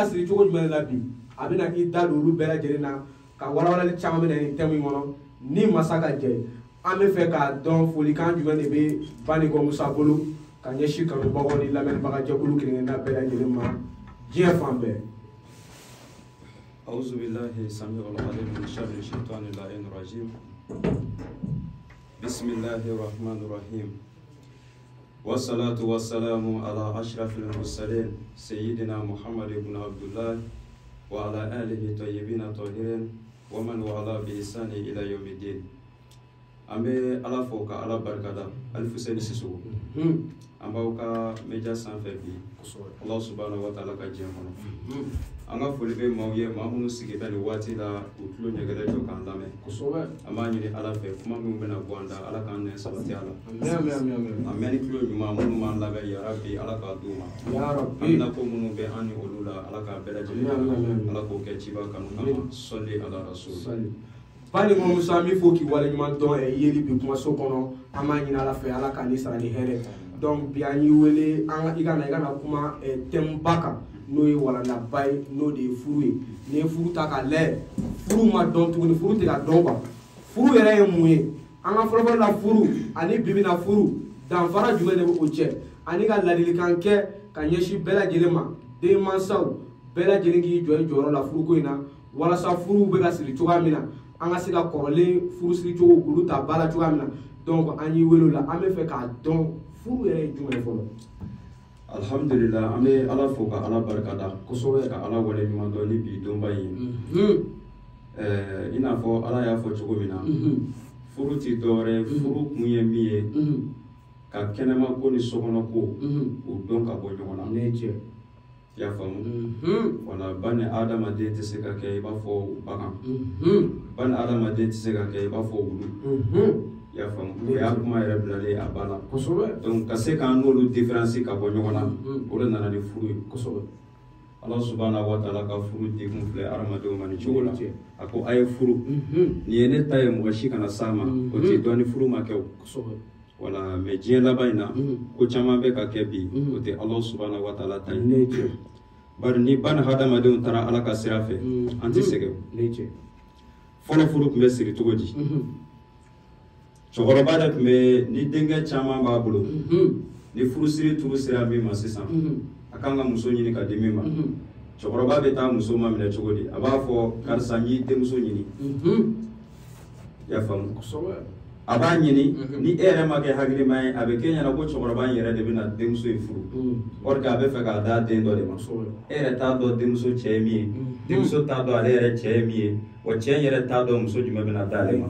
Siri cogo jumɛn la bi a bɛna i da don olu bɛɛ lajɛlen na ka walawalali caman bɛ na nin thème in kɔnɔ ni masa ka jɛ. An bɛ fɛ k'a dɔn folikan jumɛn de bɛ Banikɔ Musa bolo ka ɲɛsin kanubagaw ni lamɛnnibaga jɛkulu kelenkelenna bɛɛ lajɛlen ma diɲɛ fan bɛɛ. Auzu billahi samiul alim min sharri shaitani la'in rajim. Bismillahir rahmanir rahim. Wassalatu wassalamu ala ashrafil mursalin sayyidina Muhammad ibn Abdullah wa ala alihi tayyibin tahirin wa man wala bi ihsani ila yawmiddin. An bɛ Ala fo ka Ala barikada. Alifuseni Sisoko, an b'aw ka media sanfɛ bi Allah subhanahu wa ta'ala ka diɲɛ kɔnɔ. An ka foli bɛ maaw ye, maa minnu sigi bɛ nin waati la k'u tulo ɲɛgɛlɛ jɔ k'an lamɛn. An b'a ɲini Ala fɛ kuma minnu bɛna bɔ an da, Ala k'an nɛn sabati a la. A mɛnni tulo ɲuman minnu b'an lamɛn, ya Rabbi Ala k'a d'u ma. An ko minnu bɛ an ni olu la, Ala k'a bɛɛ lajɛlen, Ala k'o kɛ ciba kanu kama. Sɔli ala rasul. Banikɔ Musa, an b'i fo k'i waleɲuman dɔn yeli bi kumaso kɔnɔ. An b'a ɲini Ala fɛ Ala k'a ni sara ni hɛrɛ. Donc bi an y'i wele an i ka na kuma thème ba kan, n'o ye walandaba ye, n'o de ye furu ye. N'i ye furu ta k'a lajɛ, furu ma dɔn tuguni, furu tɛ ka dɔn quoi. Furu yɛrɛ ye mun ye? An ka fɔlɔfɔlɔ la furu ani bi bi na furu, danfara jumɛn de bɛ o cɛ? Ani ka ladilikan kɛ ka ɲɛsin bɛɛ lajɛlen ma, denmansaw bɛɛ lajɛlen k'i jɔ i jɔyɔrɔ la furuko in na, walasa furuw bɛ ka siri cogoya min na, an ka se ka kɔrɔlen furu siri cogo k'olu ta ba la cogoya min na. Donc an y'i wele o la, an bɛ fɛ k'a dɔn furu yɛrɛ ye jumɛn ye fɔlɔ. Alhamdulillah, an bɛ Ala fo ka Ala barikada kosɛbɛ, ka Ala waleɲuman dɔn ni bi donba in ye. I n'a fɔ Ala y'a fɔ cogo min na, furu ti dɔwɛrɛ, furu kun ye min ye, ka kɛnɛma ko ni sokɔnɔ ko k'u dɔn ka bɔ ɲɔgɔn na. Ne cɛ, i y'a faamu? Wala ba ni adamaden tɛ se ka kɛ i b'a fɔ bagan, ba ni adamaden tɛ se ka kɛ i b'a fɔ wulu. I y'a faamu? O y'a kuma yɛrɛ bilalen a ba la. Kosɛbɛ. Donc ka se k'an n'olu différence ka bɔ ɲɔgɔn na, o de nana ni furu ye. Kosɛbɛ. Ala subahana wa taala ka furu degun filɛ hadamadenw ma nin cogo la. A ko a ye furu, nin ye ne ta ye, mɔgɔ si kana s'a ma, o tɛ dɔn ni furu ma kɛ o. Kosɛbɛ. Wala, mais diɲɛ laban in na, ko caman bɛ ka kɛ bi, o tɛ Ala subahana wa taala ta ye. Bari ni ba ni hadamadenw taara Ala ka sira fɛ, an tɛ sɛgɛn o. Fɔlɔ furu tun bɛ siri cogo di? Cɛkɔrɔba de tun bɛ, ni denkɛ caman b'a bolo, ni furusiri turu sera min ma sisan, a kan ka muso ɲini ka di min ma, cɛkɔrɔba bɛ taa muso ma minɛ cogo di? A b'a fɔ karisa, n y'i denmuso ɲini. I y'a faamu? A b'a ɲini, ni e yɛrɛ ma kɛ hakilima ye, a bɛ k'e ɲɛna ko cɛkɔrɔba in yɛrɛ de bɛna denmuso in furu, or que a bɛ fɛ k'a d'a den dɔ de ma. E yɛrɛ t'a dɔn denmuso cɛ ye min ye, denmuso t'a dɔn ale yɛrɛ cɛ ye min ye, wa cɛ in yɛrɛ t'a dɔn muso jumɛn bɛna d'ale ma.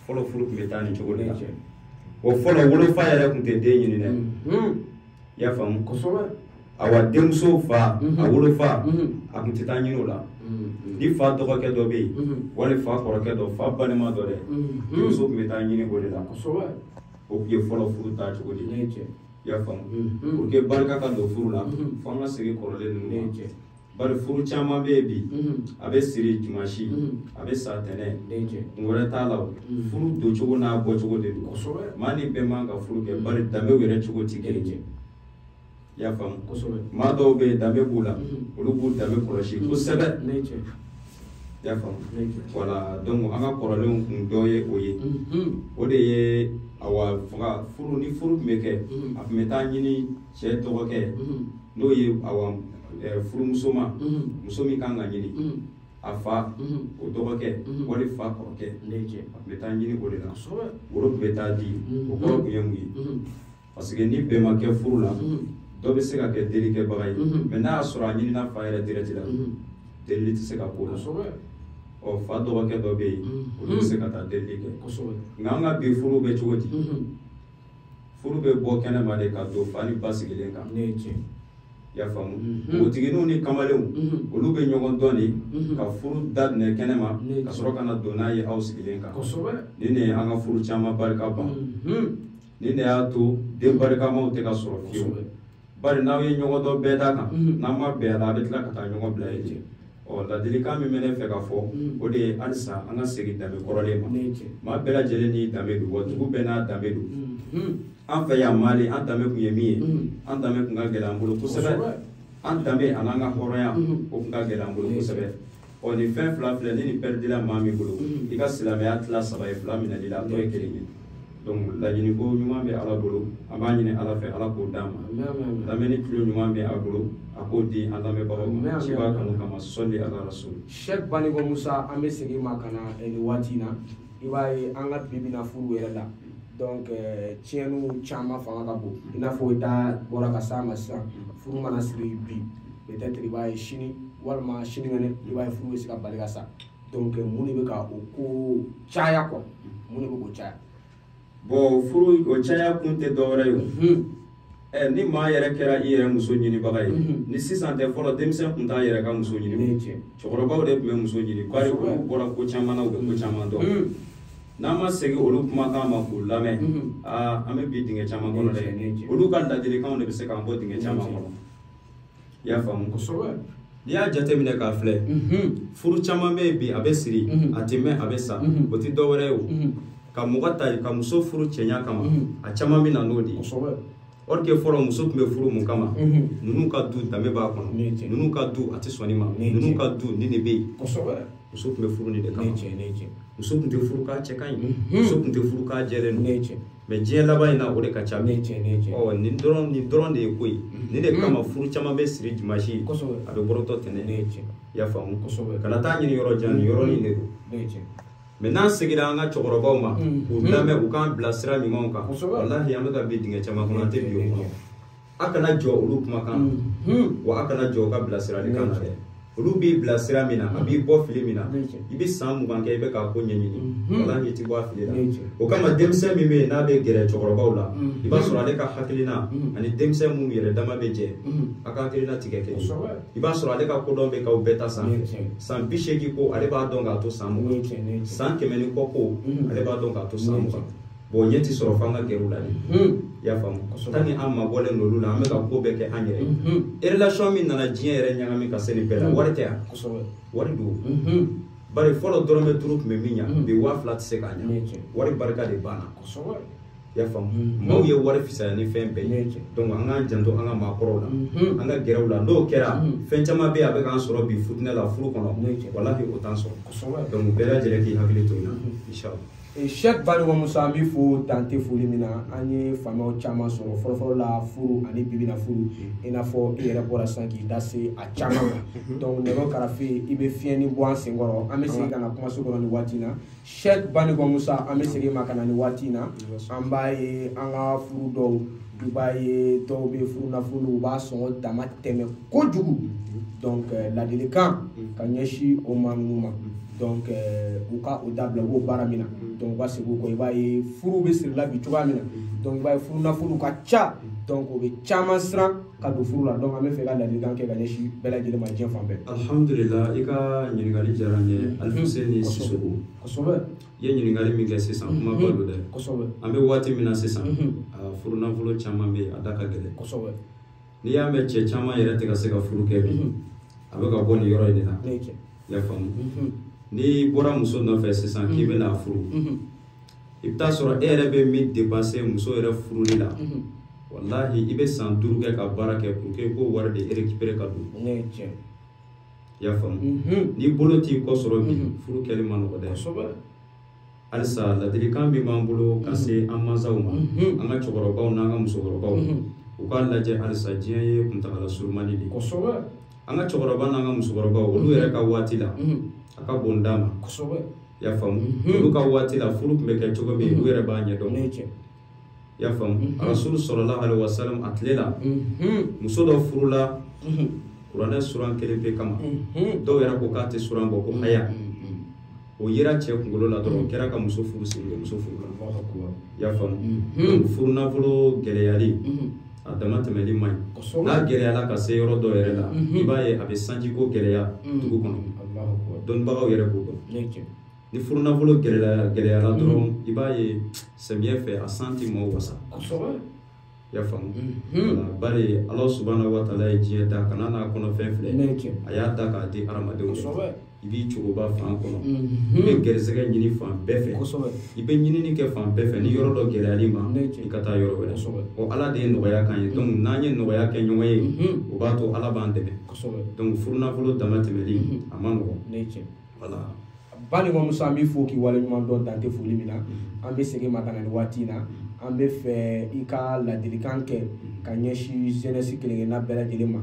Fɔlɔ furu tun bɛ taa nin cogo de la. O fɔlɔ wolofa yɛrɛ tun tɛ den ɲini dɛ. I y'a faamu? Kosɛbɛ. Awa denmuso fa, a wolofa, a tun tɛ taa ɲini o la. Ni fa dɔgɔkɛ dɔ bɛ yen, wali fa kɔrɔkɛ dɔ, fa balima dɔ dɛ, denmuso tun bɛ taa ɲini o de la. Kosɛbɛ. O tun ye fɔlɔ furu taa cogo de ye. I y'a faamu? Pour que barika ka don furu la, fo an ka segin kɔrɔlen ninnu ma. Bari furu caman bɛ yen bi, a bɛ siri dimanche, a bɛ sa tɛnɛn, kun wɛrɛ t'a la o. Furu doncogo n'a bɔcogo de don. Maa ni bɛɛ man ka furu kɛ, bari danbew yɛrɛ cogo tɛ kelen ye. I y'a faamu? Maa dɔw bɛ yen, danbe b'u la, olu b'u danbe kɔlɔsi kosɛbɛ. I y'a faamu? Voilà, donc an ka kɔrɔlenw kun dɔ ye o ye. O de ye awa fanga furu, ni furu tun bɛ kɛ, a tun bɛ taa ɲini cɛ dɔgɔkɛ, n'o ye awa furumuso ma, muso min kan ka ɲini, a fa o dɔgɔkɛ wali fa kɔrɔkɛ, a tun bɛ taa ɲini o de la. Woro tun bɛ taa di. O kɔrɔ tun ye mun ye? Parce que ni bɛn ma kɛ furu la, dɔ bɛ se ka kɛ delikɛbaga ye, mais n'a y'a sɔrɔ a ɲinina fa yɛrɛ direct la, delili tɛ se ka k'o la. Ɔ fa dɔgɔkɛ dɔ bɛ yen, olu bɛ se ka taa delili kɛ. Nka an ka bi furu bɛ cogo di? Furu bɛ bɔ kɛnɛma de ka don fa ni ba sigilen kan. I y'a faamu? Npogotigininw ni kamalenw, olu bɛ ɲɔgɔn dɔn de ka furu daminɛ kɛnɛma, ka sɔrɔ ka na don n'a ye aw sigilen kan. Nin de ye an ka furu caman barika ban. Nin de y'a to den barikamaw tɛ ka sɔrɔ fiyewu. Bari n'aw ye ɲɔgɔn dɔn bɛɛ da kan, n'aw ma bɛn a la, a bɛ tila ka taa ɲɔgɔn bila yen. Ɔ ladilikan min bɛ ne fɛ ka fɔ, o de ye halisa an ka segin danbe kɔrɔlen ma. Maa bɛɛ lajɛlen n'i danbe don, wa dugu bɛɛ n'a danbe don. An fɛ yan Mali, an danbe tun ye min ye, an danbe tun ka gɛlɛn an bolo kosɛbɛ. An danbe an'an ka hɔrɔnya, o tun ka gɛlɛn an bolo kosɛbɛ. Ɔ nin fɛn fila filɛ, ni nin pɛridila maa min bolo, i ka silamɛya tila saba ye, fila minɛli la, a tɔ ye kelen ye. Donc laɲini ko ɲuman bɛ Ala bolo, an b'a ɲini Ala fɛ, Ala k'o d'an ma. Lamɛnni tulo ɲuman bɛ a bolo, a k'o di an lamɛnbagaw ma. Ciba kanu kama, sɔli ala rasul. Cheikh Banikɔ Musa, an bɛ segin ma ka na nin waati in na. I b'a ye an ka bi bi na furu yɛrɛ la, donc tiɲɛniw caman fanga ka bon. I n'a fɔ i da bɔra ka s'a ma sisan, furu mana siri bi, peut-être i b'a ye sini walima sinikɛnɛ, i b'a ye furu bɛ se ka bali ka sa. Donc mun de bɛ ka o ko caya quoi? Mun de bɛ k'o caya? Bon, furu o caya kun tɛ dɔwɛrɛ ye o. Ni maa yɛrɛ kɛra i yɛrɛ muso ɲinibaga ye, ni sisan tɛ, fɔlɔ denmisɛn tun t'a yɛrɛ ka muso ɲini, cɛkɔrɔbaw de tun bɛ muso ɲini, bari olu bɔra ko caman na, u bɛ ko caman dɔn. N'an ma segin olu kumakan ma k'u lamɛn, aa an bɛ bi dingɛ caman kɔnɔ dɛ. Olu ka ladilikanw de bɛ se k'an bɔ dingɛ caman kɔnɔ. I y'a faamu? N'i y'a jateminɛ k'a filɛ, furu caman bɛ yen bi, a bɛ siri, a tɛ mɛn, a bɛ sa. O tɛ dɔwɛrɛ ye o. Ka mɔgɔ ta ka muso furu cɛɲa kama, a caman bɛ na n'o de ye. Or que fɔlɔ muso tun bɛ furu mun kama? Ninnu ka du danbe b'a kɔnɔ, ninnu ka du a tɛ sɔn nin ma, ninnu ka du nin de bɛ yen. Muso tun bɛ furu nin de kama. Muso tun tɛ furu k'a cɛ ka ɲi, muso tun tɛ furu k'a jɛlen don. Mais diɲɛ laban in na, o de ka ca bi. Ɔ nin dɔrɔn de ye ko ye. Nin de kama furu caman bɛ siri dimanche, a bɛ bɔrɔtɔ tɛnɛn. I y'a faamu? Kana taa ɲini yɔrɔ jan, nin yɔrɔnin de don. Mais n'an seginna an ka cɛkɔrɔbaw ma, k'u lamɛn, u k'an bila sira ɲumanw kan, walahi an bɛ ka bin dingɛ caman kɔnɔ, an tɛ bin o kɔnɔ. A kana jɔ olu kumakan na, wa a kana jɔ u ka bilasiralikan na dɛ. Olu b'i bila sira min na, a b'i bɔ fili min na, i bɛ san 20 kɛ i bɛ k'a ko ɲɛɲini, walahi i tɛ bɔ a fili la. O kama denmisɛn min bɛ yen n'a bɛ gɛrɛ cɛkɔrɔbaw la, i b'a sɔrɔ ale ka hakilina ani denmisɛn minnu yɛrɛ dama bɛ jɛ, a ka hakilina ti kɛ kelen ye. I b'a sɔrɔ ale ka kodɔn bɛ k'aw bɛɛ ta sanfɛ. San 80 ko ale b'a dɔn k'a to san 20, san 100 ni kɔ ko ale b'a dɔn k'a to san 20. Bon, ɲɛ ti sɔrɔ f'an ka gɛrɛ u la de. I y'a faamu? Tant que an mabɔlen don olu la, an bɛ ka ko bɛɛ kɛ an yɛrɛ ye. Relation min nana diɲɛ yɛrɛ ɲagami ka se nin bɛɛ la, wari tɛ yan, wari don. Bari fɔlɔ dɔrɔmɛ 5 tun bɛ min ɲa, bi 2000 tɛ se k'a ɲa. Wari barika de banna. I y'a faamu? Maaw ye wari fisaya ni fɛn bɛɛ ye. Donc an k'an janto an ka maakɔrɔw la, an ka gɛrɛ u la. N'o kɛra, fɛn caman bɛ yen a bɛ k'an sɔrɔ bi futinɛ la furu kɔnɔ, walahi o t'an sɔrɔ. Donc bɛɛ lajɛlen k'i hakili to i la, inchallah. Cheikh Banikɔ Musa, an b'i fo dan tɛ foli min na. An ye faamuyaw caman sɔrɔ fɔlɔfɔlɔ la furu ani bibi na furu, i n'a fɔ i yɛrɛ bɔra sisan k'i da se a caman ma. Donc nɛgɛ karafe, i bɛ fiɲɛni bɔ an senkɔrɔ. An bɛ segin ka na kumaso kɔnɔ nin waati in na. Cheikh Banikɔ Musa, an bɛ segin ma ka na nin waati in na. An b'a ye an ka furu dɔw, i b'a ye dɔw bɛ furu nafolo, u b'a sɔngɔ dama tɛmɛ kojugu. Donc ladilikan ka ɲɛsin o maa ninnu ma. Donc u ka o dabila, u b'o baara min na. Donc u ka segin o kɔ. I b'a ye furu bɛ siri la bi cogoya min na, donc i b'a ye furu nafolo ka ca, donc o bɛ caman siran ka don furu la. Donc an bɛ fɛ ka ladilikan kɛ ka ɲɛsin bɛɛ lajɛlen ma diɲɛ fan bɛɛ. Alhamdulillah, i ka ɲininkali diyara n ye, Alifuseni Sisoko. Kosɛbɛ. I ye ɲininkali min kɛ sisan, kuma ba don dɛ. Kosɛbɛ. An bɛ waati min na sisan, furu nafolo caman bɛ yen, a da ka gɛlɛn. Kosɛbɛ. N'i y'a mɛn cɛ caman yɛrɛ tɛ ka se ka furu kɛ bi, A bɛ ka bɔ nin yɔrɔ in de la. I y'a faamu? N'i bɔra muso nɔfɛ sisan k'i bɛna furu, i bɛ taa sɔrɔ e yɛrɛ bɛ min dépenser muso yɛrɛ furuli la, walahi i bɛ san 5 kɛ ka baara kɛ pour que k'o wari de récupérer ka don. I y'a faamu? N'i bolo t'i kɔ sɔrɔ bi, furu kɛli ma nɔgɔ dɛ. Halisa ladilikan min b'an bolo ka se an mansaw ma, an ka cɛkɔrɔbaw n'an ka musokɔrɔbaw, u k'a lajɛ halisa diɲɛ ye kuntagala surumani de ye. An ka cɛkɔrɔba n'an ka musokɔrɔbaw, olu yɛrɛ ka waati la, a ka bon d'a ma. I y'a faamu? Olu ka waati la, furu tun bɛ kɛ cogo min, u yɛrɛ b'a ɲɛdɔn. I y'a faamu? Rasulu sallallahu alaihi wasallam a tile la, muso dɔ furula kuranɛ suran kelen pe kama. Dɔw yɛrɛ ko k'a tɛ suran bɔ, ko haya. O yera cɛ kunkolo la dɔrɔn, o kɛra ka muso furu siri o muso furu la. I y'a faamu? Donc furu nafolo gɛlɛyali, a dama tɛmɛli man ɲi. N'a gɛlɛyala ka se yɔrɔ dɔ yɛrɛ la, i b'a ye a bɛ sanjiko gɛlɛya dugu kɔnɔ. Dɔnnibagaw yɛrɛ b'o dɔn. Ni furu nafolo gɛlɛyara dɔrɔn, i b'a ye samiyɛ fɛ a san ti maaw wasa. I y'a faamu? Bari Ala subahana wa taala ye diɲɛ da, kana n'a kɔnɔfɛn filɛ, a y'a da k'a di hadamadenw ma. I b'i cogoba fan kɔnɔ, i bɛ gɛrisigɛ ɲini fan bɛɛ fɛ, i bɛ ɲinini kɛ fan bɛɛ fɛ. Ni yɔrɔ dɔ gɛlɛyali ma, i ka taa yɔrɔ wɛrɛ. O Ala de ye nɔgɔya k'an ye. Donc n'an ye nɔgɔya kɛ ɲɔgɔn ye, o b'a to Ala b'an dɛmɛ. Donc furu nafolo dama tɛmɛli a ma nɔgɔn. Voilà. Banikɔ Musa, an b'i fo k'i waleɲuman dɔn dante foli min na. An bɛ segin ma ka na nin waati in na. An bɛ fɛ i ka ladilikan kɛ ka ɲɛsin jeunesse kelenkelenna bɛɛ lajɛlen ma,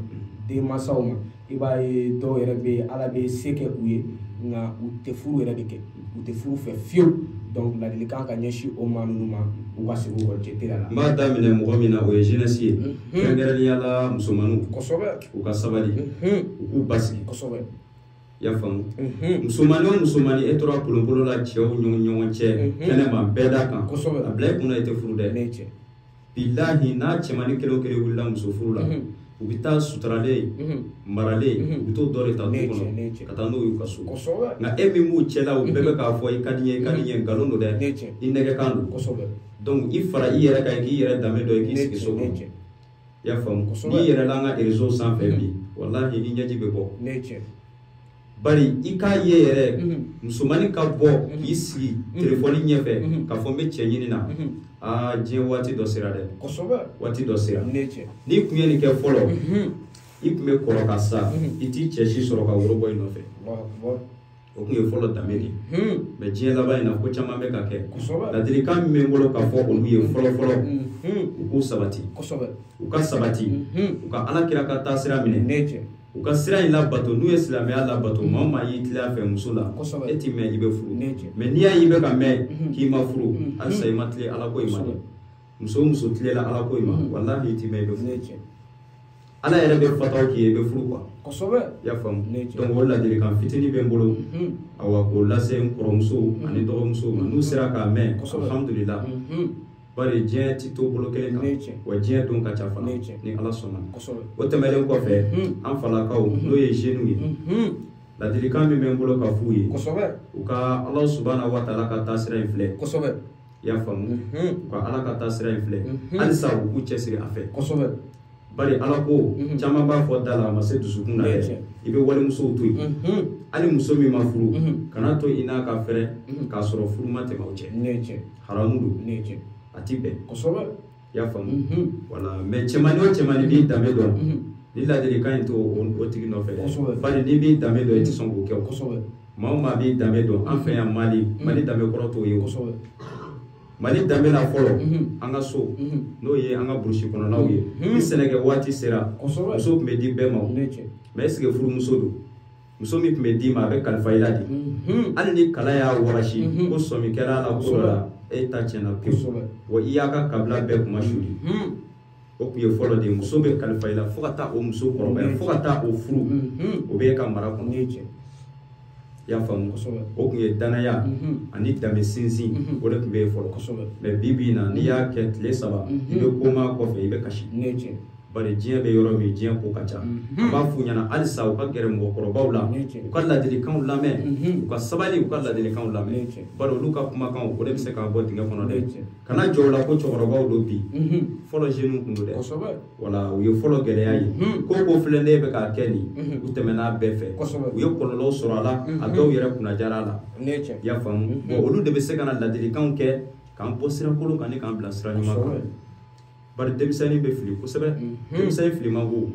denmansaw ma. I b'a ye dɔw yɛrɛ bɛ yen, Ala bɛ se kɛ u ye, nka u tɛ furu yɛrɛ de kɛ, u tɛ furu fɛ fiyewu. Donc ladilikan ka ɲɛsin o maa ninnu ma, u ka segin u kɔ cɛ teliya la. N b'a daminɛ mɔgɔ min na, o ye jeunesse ye, kɛrɛnkɛrɛnnenya la musomaninw. U ka sabali, u k'u basigi. I y'a faamu? Musomanin o musomanin, e tora kolonkolon la cɛw ni ɲɔgɔn cɛ kɛnɛma bɛɛ da kan, a bila i kunna i tɛ furu dɛ. Bilahi, n'a cɛmannin kelen o kelen wulila muso furu la, u bɛ taa suturalen, maralen, u bɛ t'o dɔ de ta du kɔnɔ ka taa n'o y'u ka so. Nka e min b'u cɛla, u bɛɛ bɛ k'a fɔ i ka di n ye, i ka di n ye, nkalon don dɛ, i nɛgɛkan don. Donc i fara i yɛrɛ kan, i k'i yɛrɛ danbe dɔn, i k'i sigi so kɔnɔ. I y'a faamu? N'i yɛrɛ la an ka réseau sanfɛ bi, walahi i ɲɛji bɛ bɔ. Bari i k'a ye yɛrɛ, musomannin ka bɔ k'i sigi telefɔni ɲɛfɛ k'a fɔ n bɛ cɛ ɲini na, aa diɲɛ waati dɔ sera dɛ. Waati dɔ sera. N'i tun ye nin kɛ fɔlɔ, i tun bɛ kɔrɔ ka sa, i t'i cɛ si sɔrɔ ka woro bɔ i nɔfɛ. O tun ye fɔlɔ danbe de ye. Mais diɲɛ laban in na, ko caman bɛ ka kɛ. Ladilikan min bɛ n bolo k'a fɔ olu ye fɔlɔ fɔlɔ, u k'u sabati. U ka sabati, u ka Ala kira ka taasira minɛ. U ka sira in labato. N'u ye silamɛya labato, maa o maa y'i tilen a fɛ muso la, e t'i mɛn i bɛ furu. Mais n'i y'a ye i bɛ ka mɛn k'i ma furu, halisa i ma tilen Ala ko in ma dɛ. Muso o muso tilenna Ala ko in ma, walahi i t'i mɛn i bɛ furu. Ala yɛrɛ bɛ fataw k'i ye, i bɛ furu quoi. I y'a faamu? Donc o ladilikan fitinin bɛ n bolo, awa k'o lase n kɔrɔmusow ani dɔgɔmusow ma. N'u sera k'a mɛn, alhamdulillah. Bari diɲɛ ti to bolo kelen kan, wa diɲɛ don ka ca fana, ni Ala sɔnna. O tɛmɛnen kɔfɛ, an falakaw n'o ye jeunes ye, ladilikan min bɛ n bolo ka f'u ye, u ka Ala subahana wa taala ka taasira in filɛ. I y'a faamu? U ka Ala ka taasira in filɛ, halisa u k'u cɛsiri a fɛ. Bari Ala ko caman b'a fɔ da la, a ma se dusukun na dɛ. I bɛ walimusow to yen, hali muso min ma furu, kana to i n'a ka fɛrɛ k'a sɔrɔ furu ma tɛmɛ aw cɛ. Haramu don, a ti bɛn. I y'a faamu? Wala, mais cɛmannin o cɛmannin b'i danbe dɔn, ni ladilikan in t'o o tigi nɔfɛ dɛ. Bari n'i b'i danbe dɔn, i tɛ sɔn k'o kɛ o. Maa o maa b'i danbe dɔn, an fɛ yan Mali, Mali danbe kɔrɔ t'o ye o. Mali danbe la fɔlɔ, an ka so, n'o ye an ka burusi kɔnɔnaw ye, ni sɛnɛkɛ waati sera, muso tun bɛ di bɛɛ ma o. Mais est ce que furumuso don? Muso min tun bɛ d'i ma, a bɛ kalifa i la de. Hali ni kala y'a warasi, ko sɔmi kɛra a la ko dɔ la, e ta tiɲɛna pewu. Wa i y'a ka kabila bɛɛ kuma suli. O tun ye fɔlɔ de ye. Muso bɛ kalifa i la fo ka taa o muso kɔrɔbaya, fo ka taa o furu, o bɛ e ka mara kɔnɔ. I y'a faamu? O tun ye danaya ani danbe sinsin, o de tun bɛ yen fɔlɔ. Mais bi bi in na, n'i y'a kɛ tile 3, i bɛ koma kɔfɛ, i bɛ kasi. Bari diɲɛ bɛ yɔrɔ min, diɲɛ ko ka ca. An b'a f'u ɲɛna halisa u ka gɛrɛ mɔgɔkɔrɔbaw la, u ka ladilikanw lamɛn, u ka sabali, u ka ladilikanw lamɛn. Bari olu ka kumakanw, o de bɛ se k'an bɔ dingɛ kɔnɔ dɛ. Kana jɔ o la ko cɛkɔrɔbaw don bi. Fɔlɔ jeunes kun don dɛ. Wala u ye fɔlɔ gɛlɛya ye. Ko ko filɛ ne bɛ k'a kɛ nin, u tɛmɛna bɛɛ fɛ. U ye kɔlɔlɔw sɔrɔ a la, a dɔw yɛrɛ kunnajara a la. I y'a faamu? Bon, olu de bɛ se ka na ladilikanw kɛ k'an bɔ sira kolon kan ni k'an bila sira ɲuman kan. Bari denmisɛnnin bɛ fili kosɛbɛ. Denmisɛnnin fili man go.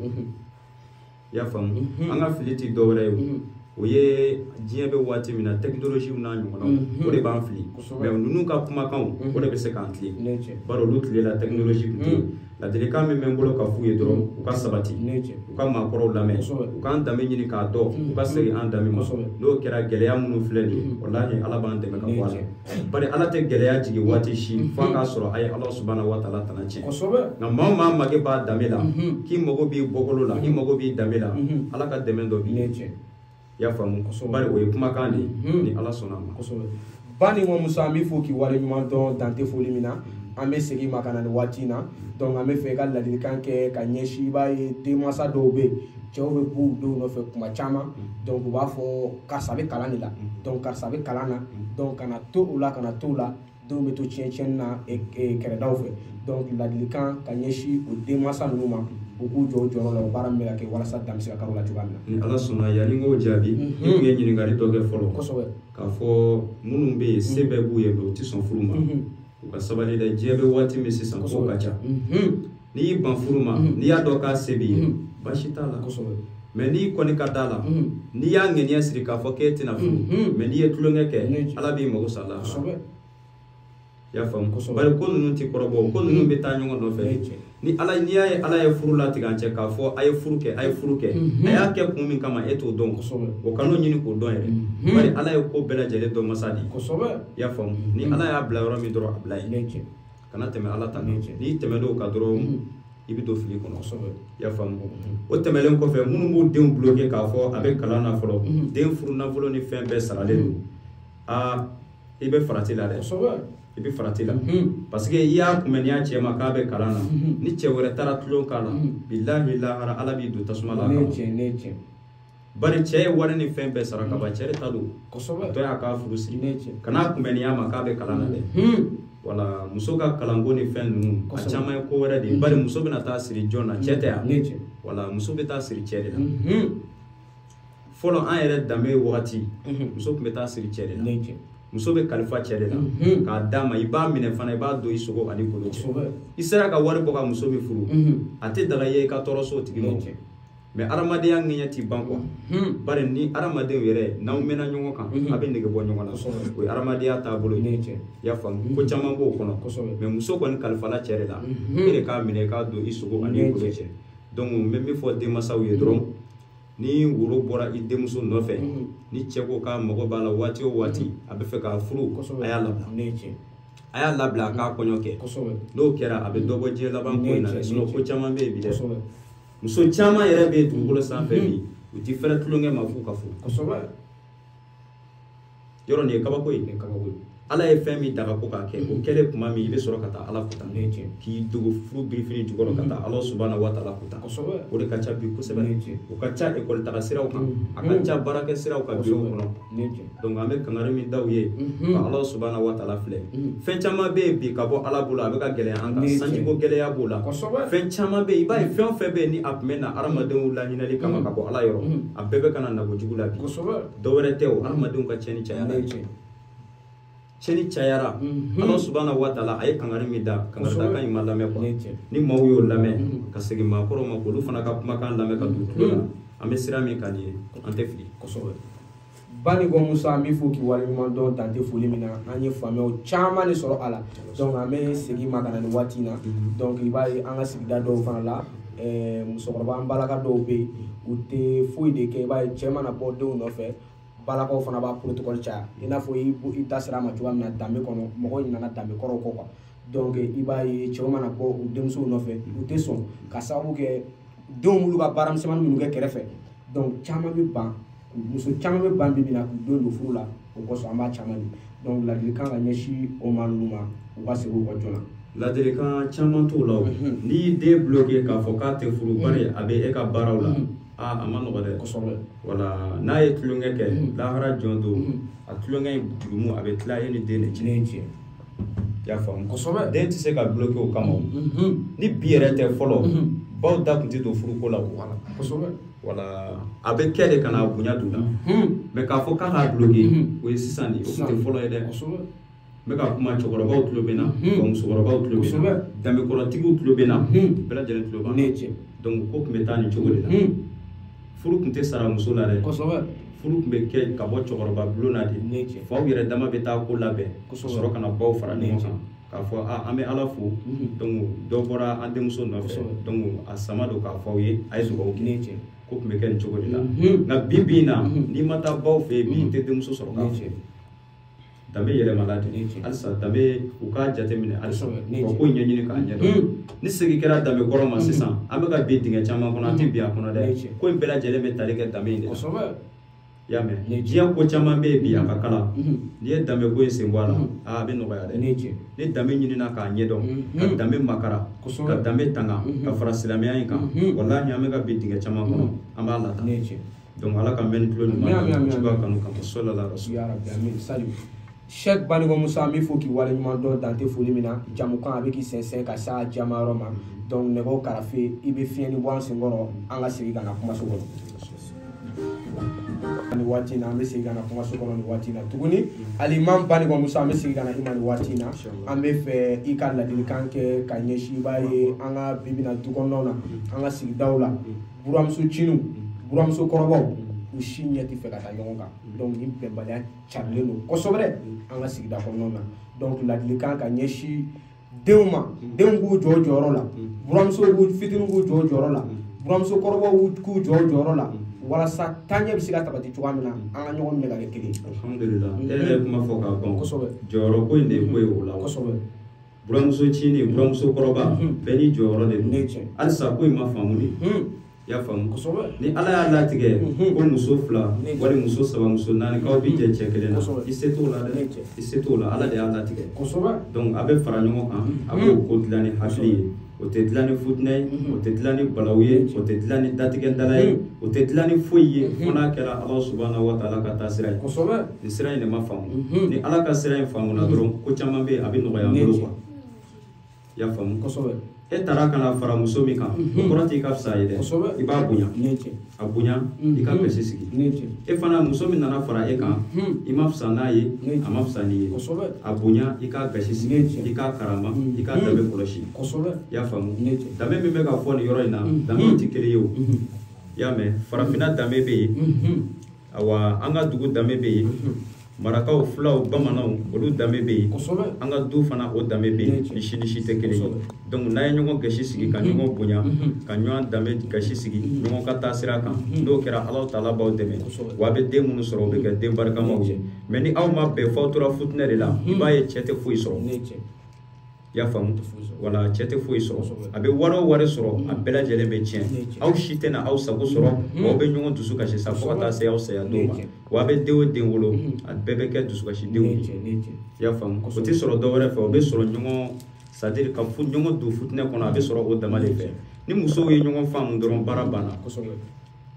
I y'a faamu? An ka fili ti dɔwɛrɛ ye o ye diɲɛ bɛ waati min na, technologie n'a ɲɔgɔnnaw, o de b'an fili. Mais ninnu ka kumakanw, o de bɛ se k'an tilen. Bari olu tile la technologie tun tɛ yen. Ladilikan min bɛ n bolo ka f'u ye dɔrɔn, u ka sabati, u ka maakɔrɔw lamɛn, u k'an danbe ɲini k'a dɔn, u ka segin an danbe ma. N'o kɛra, gɛlɛya minnu filɛ nin ye, walahi Ala b'an dɛmɛ ka bɔ a la. Bari Ala tɛ gɛlɛya jigin waati si f'a k'a sɔrɔ a ye Ala subahana wa taala tana tiɲɛ. Nka maa o maa mage b'a danbe la, k'i mago b'i bɔkolo la, i mago b'i danbe la, Ala ka dɛmɛ dɔ b'i ye. I y'a faamu? Bari o ye kumakan de ye, ni Ala sɔnna a ma. Bani Musa, an b'i fo k'i waleɲuman dɔn dante foli min na. An bɛ segin ma ka na nin waati in na. Donc an bɛ fɛ i ka ladilikan kɛ ka ɲɛsin, i b'a ye denmansa dɔw bɛ yen, cɛw bɛ b'u denw nɔfɛ kuma caman. Donc u b'a fɔ karisa bɛ kalan de la, donc karisa bɛ kalan na, donc kana to o la, kana to o la, denw bɛ to tiɲɛ na kɛrɛdaw fɛ. Donc ladilikan ka ɲɛsin o denmansa ninnu ma, u k'u jɔ u jɔyɔrɔ la, o baara min bɛ ka kɛ walasa dan bɛ se ka k'o la cogoya min na. Ni Ala sɔnna, yanni n k'o jaabi, i tun ye ɲininkali dɔ kɛ fɔlɔ. K'a fɔ minnu bɛ yen, se bɛɛ b'u ye, mais u tɛ sɔn furu ma. U ka sabali dɛ, diɲɛ bɛ waati min sisan, ko ka ca. N'i y'i ban furu ma, n'i y'a dɔn k'a se b'i ye, baasi t'a la. Mais n'i kɔni ka da la, n'i y'a ŋaniya siri k'a fɔ k'e tɛna furu, mais n'i ye tulonkɛ kɛ, Ala b'i mago sa la. I y'a faamu? Bari ko ninnu tɛ kɔrɔbɔ, ko ninnu bɛ taa ɲɔgɔn nɔfɛ. Ni Ala, n'i y'a ye Ala ye furu latigɛ an cɛ k'a fɔ a ye furu kɛ, a ye furu kɛ, a y'a kɛ kun min kama, e t'o dɔn. O kan'o ɲini k'o dɔn yɛrɛ. Bari Ala ye ko bɛɛ lajɛlen dɔn masa de ye. I y'a faamu? Ni Ala y'a bila yɔrɔ min dɔrɔn, a bila yen. Kana tɛmɛ Ala ta kan. N'i tɛmɛn'o kan dɔrɔn, i bɛ don fili kɔnɔ. I y'a faamu? O tɛmɛnen kɔfɛ, minnu b'u denw bloqué k'a fɔ a bɛ kalan na fɔlɔ, den furu nafolo ni fɛn bɛɛ saralen don, aa i bɛ farati la dɛ. I bɛ farati la. Parce que i y'a kunbɛn n'i y'a cɛ ma k'a bɛ kalan na, ni cɛ wɛrɛ taara tulon k'a la, bilahi lahara Ala b'i don tasuma la. Bari cɛ ye wari ni fɛn bɛɛ sara ka ban, cɛ de ta don. A tɔ y'a k'a furu siri. Kan'a kunbɛn n'i y'a ma k'a bɛ kalan na dɛ. Wala muso ka kalanko ni fɛn ninnu, a caman ye ko wɛrɛ de ye. Bari muso bɛna taa siri jɔn na, cɛ tɛ yan. Wala muso bɛ taa siri cɛ de la. Fɔlɔ an yɛrɛ danbe wagati, muso tun bɛ taa siri cɛ de la. Muso bɛ kalifa cɛ de la k'a d'a ma, i b'a minɛ fana, i b'a don i sogo ani golo cɛ. I sera ka wari bɔ ka muso min furu, a tɛ daga i ye i ka tɔɔrɔ so o tigi ma. Mais adamadenya ŋɛɲɛ ti ban quoi. Bari ni adamadenw yɛrɛ n'aw mɛnna ɲɔgɔn kan, a bɛ nege bɔ ɲɔgɔn na. O ye adamadenya taabolo ye. I y'a faamu? Ko caman b'o kɔnɔ. Mais muso kɔni kalifala cɛ de la, e de k'a minɛ i k'a don i sogo ani golo cɛ. Donc n bɛ min fɔ denmansaw ye dɔrɔn, ni woro bɔra i denmuso nɔfɛ, ni cɛ ko k'a mago b'a la waati o waati, a bɛ fɛ k'a furu, a y'a labila. A y'a labila a k'a kɔɲɔ kɛ. N'o kɛra, a bɛ dɔ bɔ diɲɛ laban ko in na dɛ. Sinon ko caman bɛ yen bi dɛ. Muso caman yɛrɛ bɛ yen dugukolo sanfɛ bi, u ti fɛrɛ tulonkɛ ma f'u ka furu. Yɔrɔ nin ye kabako ye. Ala ye fɛn min daga ko k'a kɛ, o kɛlen tuma min, i bɛ sɔrɔ ka taa Ala kuta, k'i dogo furu birifini jukɔrɔ ka taa Ala subahana wa taala kuta. O de ka ca bi kosɛbɛ. O ka ca ekɔli taga siraw kan, a ka ca baarakɛ siraw kan bureau kɔnɔ. Donc an bɛ kangari min da u ye, ka Ala subahana wa taala filɛ. Fɛn caman bɛ yen bi ka bɔ Ala bolo, a bɛ ka gɛlɛya an kan. Sanjiko gɛlɛya b'o la. Fɛn caman bɛ yen, i b'a ye fɛn o fɛn bɛ yen ni a tun bɛ na hadamadenw lahinɛli kama ka bɔ Ala yɔrɔ, a bɛɛ bɛ ka na nakojugu la bi. Dɔ wɛrɛ tɛ o, hadamadenw ka tiɲɛni cayara. Tiɲɛni cayara. Ala subahana wa taala a ye kangari min da, kangari dakan in ma lamɛn quoi. Ni maaw y'o lamɛn ka segin maakɔrɔw ma, k'olu fana ka kumakan lamɛn ka don tulo la, an bɛ sira min kan nin ye, an tɛ fili. Bani Musa, an b'i fo k'i waleɲuman dɔn dante foli min na. An ye faamuyaw caman de sɔrɔ a la. Donc an bɛ segin ma ka na nin waati in na. Donc i b'a ye an ka sigida dɔw fana la, musokɔrɔba an balaka dɔw bɛ yen, u tɛ foyi de kɛ. I b'a ye cɛ mana bɔ denw nɔfɛ, balakaw fana b'a protocole caya. I n'a fɔ i da sera a ma cogoya min na danbe kɔnɔ, mɔgɔw nana danbe kɔrɔw kɔ quoi. Donc i b'a ye cɛw mana bɔ u denmusow nɔfɛ, u tɛ sɔn ka sababu kɛ denw b'olu ka baara misɛnmanin minnu kɛ kɛrɛfɛ. Donc caman bɛ ban, muso caman bɛ ban bi bi in na k'u denw don furu la, o kosɔn an b'a caman di. Donc ladilikan ka ɲɛsin o maa ninnu ma, u ka segin u kɔ joona. Ladilikan caman t'o la o. N'i y'i den bloqué k'a fɔ k'a tɛ furu bari a bɛ e ka baaraw la, a ma nɔgɔ dɛ. Wala n'a ye tulonkɛ kɛ lahara jɔn don, a tulonkɛ in jurumu a bɛ tila e ni den de cɛ. I y'a faamu? Den tɛ se ka bloqué o kama o. Ni bi yɛrɛ tɛ fɔlɔ, baw da tun tɛ don furuko la o. Wala a bɛ kɛ de ka n'a bonya d'u la. Mais k'a fɔ k'a k'a bloqué, o ye sisan de ye, o tun tɛ fɔlɔ ye dɛ. N bɛ ka kuma cɛkɔrɔbaw tulo bɛ n na, wa musokɔrɔbaw tulo bɛ n na, danbekɔrɔtigiw tulo bɛ n na, bɛɛ lajɛlen tulo b'an na. Donc ko tun bɛ taa nin cogo de la. Furu tun tɛ sara muso la dɛ. Furu tun bɛ kɛ ka bɔ cɛkɔrɔba bulon na de. Faw yɛrɛ dama bɛ taa ko labɛn, ka sɔrɔ ka na baw fara ɲɔgɔn kan. K'a fɔ an bɛ Ala fo, donc dɔ bɔra an denmuso nɔfɛ, donc a sama don k'a fɔ aw ye, a ye dugawu kɛ. Ko tun bɛ kɛ nin cogo de la. Nka bi bi in na, n'i ma taa baw fɛ yen, bi i tɛ denmuso sɔrɔ k'a fɔ. Danbe yɛlɛmala de. Halisa danbe u k'a jateminɛ halisa, u ka ko in ɲɛɲini k'a ɲɛdɔn. Ni segin kɛra danbe kɔrɔ ma sisan, an bɛ ka bin dingɛ caman kɔnɔ, an tɛ bin a kɔnɔ dɛ. Ko in bɛɛ lajɛlen bɛ tali kɛ danbe in de la. I y'a mɛn? Diɲɛ ko caman bɛ yen bi a ka kalan. N'i ye danbe ko in sen bɔ a la, a bɛ nɔgɔya dɛ. Ni danbe ɲinina k'a ɲɛdɔn, ka danbe makara, ka danbe tanga, ka fara silamɛya in kan, walahi an bɛ ka bin dingɛ caman kɔnɔ, an b'a lata. Donc Ala ka mɛn ni tulo ɲuman ye, ciba kanu kama, sallallahu alaihi wa sallam. Cheikh Banikɔ Musa, an b'i fo k'i waleɲuman dɔn dan tɛ foli min na. Jamukan a bɛ k'i sɛnsɛn ka s'a jama yɔrɔ ma. Donc nɛgɛw karafe, i bɛ fiɲɛ ni bɔ an senkɔrɔ, an ka segin ka na kumaso kɔnɔ. Nin waati in na, an bɛ segin ka na kumaso kɔnɔ nin waati in na tuguni. Alimam Banikɔ Musa, an bɛ segin ka na i ma nin waati in na. An bɛ fɛ i ka ladilikan kɛ ka ɲɛsin, i b'a ye an ka bi bi in na du kɔnɔnaw na, an ka sigidaw la, buramuso ciniw, buramuso kɔrɔbaw, u si ɲɛ tɛ fɛ ka taa ɲɔgɔn kan. Donc nin bɛnbaliya carilen don kosɛbɛ an ka sigida kɔnɔnaw na. Donc ladilikan ka ɲɛsin denw ma, denw k'u jɔ u jɔyɔrɔ la, buramuso fitininw k'u jɔ u jɔyɔrɔ la, buramuso kɔrɔbaw k'u jɔ u jɔyɔrɔ la, walasa taaɲɛ bɛ se ka sabati cogoya min na, an ka ɲɔgɔn minɛ ka kɛ kelen ye. Alhamdulillah, e yɛrɛ ye kuma fɔ k'a ban. Jɔyɔrɔ ko in de ye ko ye o la. Buramuso cinin, buramuso kɔrɔba, bɛɛ n'i jɔyɔrɔ de don. Halisa ko in ma faamu de. I y'a faamu? Ni Ala y'a latigɛ ko muso fila wali muso saba, muso naani k'aw bi jɛ cɛ kelen na, i se t'o la dɛ, i se t'o la, Ala de y'a latigɛ. Donc a bɛ fara ɲɔgɔn kan, a b'o ko dilan ni hakili ye. O tɛ dilan ni futinɛ ye, o tɛ dilan ni balawu ye, o tɛ dilan ni datigɛndala ye, o tɛ dilan ni foyi ye, fo n'a kɛra Ala subahana wa taala ka taa sira ye. Nin sira in de ma faamu. Ni Ala ka sira in faamuna dɔrɔn, ko caman bɛ yen a bɛ nɔgɔya an bolo quoi. I y'a faamu? E taara ka na fara muso min kan, o kɔrɔ t'i ka fisa ye dɛ. I b'a bonya, a bonya, i ka gasi sigi. E fana muso min nana fara e kan, i ma fisa n'a ye, a ma fisa n'i ye. A bonya, i ka gasi sigi, i ka karama, i ka danbe kɔlɔsi. I y'a faamu? Danbe min bɛ ka fɔ nin yɔrɔ in na, danbew tɛ kelen ye o. I y'a mɛn? Farafinna danbe bɛ yen, awa an ka dugu danbe bɛ yen, marakaw, fulaw, bamananw, olu danbe bɛ yen. An ka du fana o danbe bɛ yen, ni si ni si tɛ kelen ye. Donc n'an ye ɲɔgɔn gasi sigi, ka ɲɔgɔn bonya, ka ɲɔgɔn danbe gasi sigi, ɲɔgɔn ka taa sira kan, n'o kɛra Ala taala b'aw dɛmɛ. Wa a bɛ den minnu sɔrɔ, o bɛ kɛ den barikamaw ye. Mais ni aw ma bɛn f'aw tora futinɛ de la, i b'a ye cɛ tɛ foyi sɔrɔ. I y'a faamu? Wala cɛ tɛ foyi sɔrɔ. A bɛ wari o wari sɔrɔ, a bɛɛ lajɛlen bɛ tiɲɛ. Aw si tɛna aw sago sɔrɔ, aw bɛ ɲɔgɔn dusu kasi sa fo ka taa se aw saya don ma. Wa a bɛ den o den wolo, a bɛɛ bɛ kɛ dusukasidenw ye. I y'a faamu? O tɛ sɔrɔ dɔ wɛrɛ fɛ, o bɛ sɔrɔ ɲɔgɔn, c'est à dire ka ɲɔgɔn don futinɛ kɔnɔ, a bɛ sɔrɔ o dama de fɛ. Ni musow ye ɲɔgɔn faamu dɔrɔn, baara banna.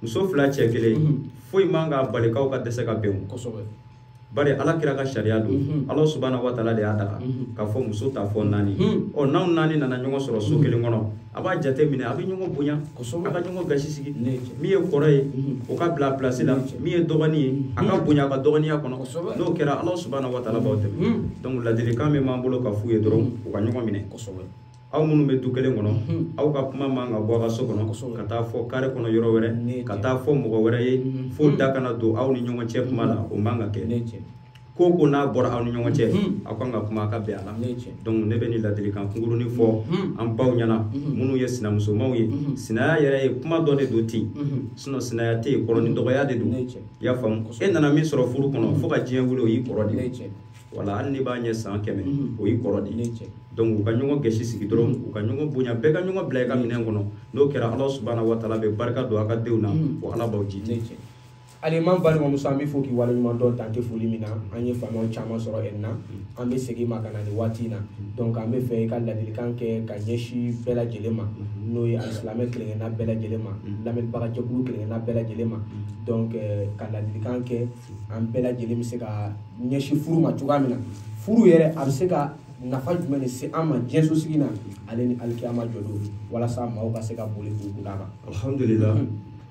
Muso fila cɛ kelen, foyi man k'a bali k'aw ka dɛsɛ ka bɛn. Bari Ala kira ka sariya don, Ala subahana wa taala de y'a daga k'a fɔ muso ta fɔ naani. Ɔ n'aw naani nana ɲɔgɔn sɔrɔ so kelen kɔnɔ, a b'a jate minɛ, a bɛ ɲɔgɔn bonya, a ka ɲɔgɔn gasi sigi. Min ye kɔrɔ ye, o ka bila place la, min ye dɔgɔnin ye, a ka bonya a ka dɔgɔninya kɔnɔ. N'o kɛra Ala subahana wa taala b'aw dɛmɛ. Donc ladilikan min b'an bolo ka f'u ye dɔrɔn, u ka ɲɔgɔn minɛ. Aw minnu bɛ du kelen kɔnɔ, aw ka kuma man ka bɔ aw ka so kɔnɔ ka taa fɔ carré kɔnɔ yɔrɔ wɛrɛ, ka taa fɔ mɔgɔ wɛrɛ ye, fo da kana don aw ni ɲɔgɔn cɛ kuma la, o man ka kɛ. Ko ko n'a bɔra aw ni ɲɔgɔn cɛ, aw kan ka kuma a ka bɛn a la. Donc ne bɛ nin ladilikan kunkurunin fɔ an baw ɲɛna, minnu ye sinamusomaw ye. Sinaya yɛrɛ ye kuma dɔ de don ten, sinon sinaya tɛ yen, kɔrɔ ni dɔgɔya de don. I y'a faamu? E nana min sɔrɔ furu kɔnɔ, fo ka diɲɛ wuli, o y'i kɔrɔ de ye. Wala hali n'i b'a ɲɛ san 100, o y'i kɔrɔ de ye. Donc u ka ɲɔgɔn gasi sigi dɔrɔn, u ka ɲɔgɔn bonya, bɛɛ ka ɲɔgɔn bila i ka minɛn kɔnɔ. N'o kɛra Ala subahana wa taala bɛ barika don a ka denw na, wa Ala b'aw jidi. Alimam Banikɔ Musa, an bɛ fo k'i waleɲuman dɔn dan tɛ foli min na. An ye faamuyaw caman sɔrɔ nin na. An bɛ segin ma ka na nin waati in na. Donc an bɛ fɛ i ka ladilikan kɛ ka ɲɛsin bɛɛ lajɛlen ma, n'o ye alisilamɛ kelenkelenna bɛɛ lajɛlen ma, lamɛnbagajɛkulu kelenkelenna bɛɛ lajɛlen ma. Donc ka ladilikan kɛ an bɛɛ lajɛlen bɛ se ka ɲɛsin furu ma cogoya min na, furu yɛrɛ a bɛ se ka nafa jumɛn de se an ma diɲɛ sosigi na ale ni alikiyama jɔ don, walasa maaw ka se ka boli k'u kun d'a kan. Alhamdulillah,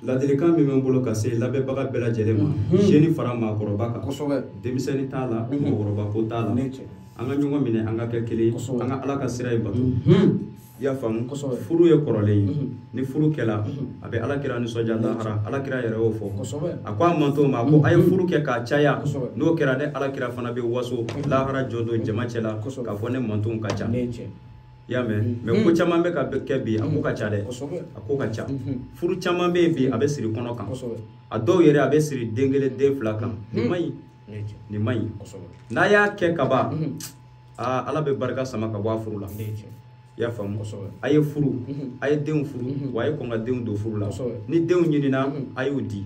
ladilikan min bɛ n bolo ka se lamɛnbaga bɛɛ lajɛlen ma, jeune fara maakɔrɔba kan, denmisɛnnin t'a la, mɔgɔkɔrɔba ko t'a la, an ka ɲɔgɔn minɛ, an ka kɛ kelen, an ka Ala ka sira in bato. I y'a faamu, furu ye kɔrɔlen ye. Ni furu kɛla, a bɛ Ala kira nisɔndiya lahara. Ala kira yɛrɛ y'o fɔ, a ko a manto ma, a ko a ye furu kɛ k'a caya, n'o kɛra ne Ala kira fana bɛ waso lahara jɔ don jama cɛ la k'a fɔ ne mantonw ka ca. I y'a mɛn? Mais ko caman bɛ ka kɛ bi, a ko ka ca dɛ, a ko ka ca. Furu caman bɛ yen bi, a bɛ siri kɔnɔ kan, a dɔw yɛrɛ a bɛ siri den kelen den fila kan. Nin man ɲi, nin man ɲi. N'a y'a kɛ kaban, aa, Ala bɛ barika sama ka bɔ a furu la. I y'a faamu? A ye furu, a ye denw furu, wa a ye kɔn ka denw don furu la. Ni denw ɲinina, a y'u di.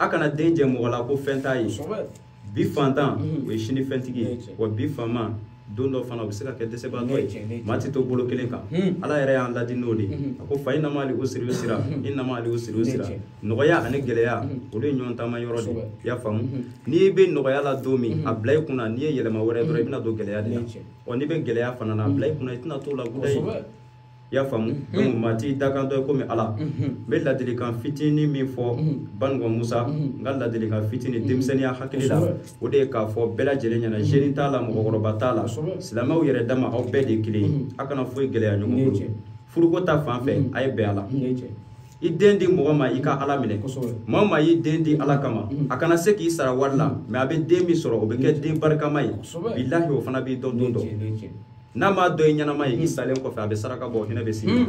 A kana den jɛ mɔgɔ la ko fɛn t'a ye. Bi fantan o ye sini fɛntigi ye, wa bi faama don dɔ fana o bɛ se ka kɛ dɛsɛbaatɔ ye. Maa tɛ to bolo kelen kan. Ala yɛrɛ y'an ladi n'o de ye. A ko fa inna ma'al usri yusra, inna ma'al usri yusra. Nɔgɔya ani gɛlɛya, olu ye ɲɔgɔn taama yɔrɔ de ye. I y'a faamu? N'i bɛ nɔgɔya la don min, a bila i kunna n'i ye yɛlɛma wɛrɛ dɔrɔn, i bɛna don gɛlɛya de la. Ɔ, n'i bɛ gɛlɛya fana na, a bila i kunna i tɛna t'o la kudayi. I y'a faamu? Donc maa t'i dakan dɔ ye komi Ala. N bɛ ladilikan fitinin min fɔ Banikɔ Musa, n ka ladilikan fitinin denmisɛnninya hakili la, o de ye k'a fɔ bɛɛ lajɛlen ɲɛna, jeune t'a la, mɔgɔkɔrɔba t'a la, silamɛw yɛrɛ dama, aw bɛɛ de ye kelen ye. A kana foyi gɛlɛya ɲɔgɔn bolo. Furuko ta fan fɛ, a ye bɛn a la. I den di mɔgɔ ma, i ka Ala minɛ. Maa o maa y'i den di Ala kama, a kana se k'i sara wari la, mais a bɛ den min sɔrɔ, o bɛ kɛ den barikama ye. Bilahi, o fana b'i dɔn don dɔ. N'a m'a dɔn i ɲɛnama ye, i salen kɔfɛ a bɛ saraka bɔ, hinɛ bɛ s'i ma.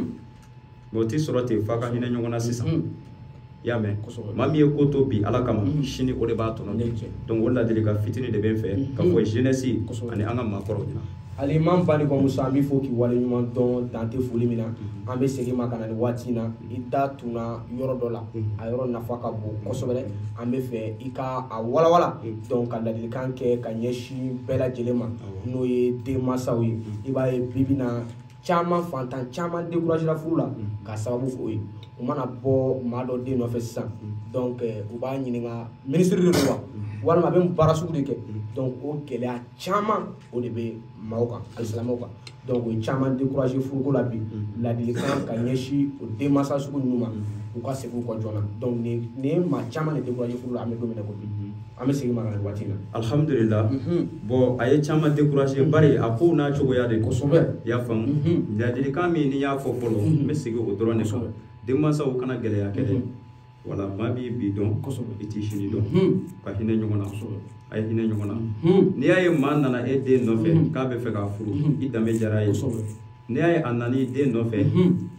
Mais o t'i sɔrɔ ten f'a ka hinɛ ɲɔgɔn na sisan. I y'a mɛn? Maa min ye ko to bi Ala kama, sini o de b'a tɔnɔ. Donc o ladilikan fitinin de bɛ n fɛ ka fɔ jeunesse ani an ka maakɔrɔw ɲɛna. Alimam Banikɔ Musa, an bɛ fo k'i waleɲuman dɔn dan tɛ foli min na. An bɛ segin ma ka na nin waati in na. I da tunna yɔrɔ dɔ la, a yɔrɔ nafa ka bon kosɛbɛ. An bɛ fɛ i ka a walawala, donc ka ladilikan kɛ ka ɲɛsin bɛɛ lajɛlen ma, n'o ye denmansaw ye. I b'a ye bi bi in na, caman fantan caman découragé la furu la k'a sababu k'o ye. U mana bɔ maa dɔ den nɔfɛ sisan, donc u b'a ɲininka ministre de don wa, walima a bɛ baara sugu de kɛ. Donc o gɛlɛya caman o de bɛ maaw kan, alisilamɛw kan. Donc o ye caman découragé furuko la bi. Ladilikan ka ɲɛsin o denmansa sugu ninnu ma, u ka segin u kɔ joona. Donc nin ye maa caman de découragé furu la, an bɛ don min na ko bi. An bɛ segin ma ka na nin waati in na. Alhamdulillah. Bon, a ye caman découragé bari a kow n'a cogoya de don. I y'a faamu? Ladilikan min n'i y'a fɔ fɔlɔ, n bɛ segin o dɔrɔn de kan. Denmansaw kana gɛlɛya kɛ dɛ. Wala maa b'i bi dɔn, i t'i sini dɔn. Ka hinɛ ɲɔgɔn na, a ye hinɛ ɲɔgɔn na. N'i y'a ye maa nana e den nɔfɛ k'a bɛ fɛ k'a furu, i danbe diyara ye. N'i y'a ye a nana i den nɔfɛ,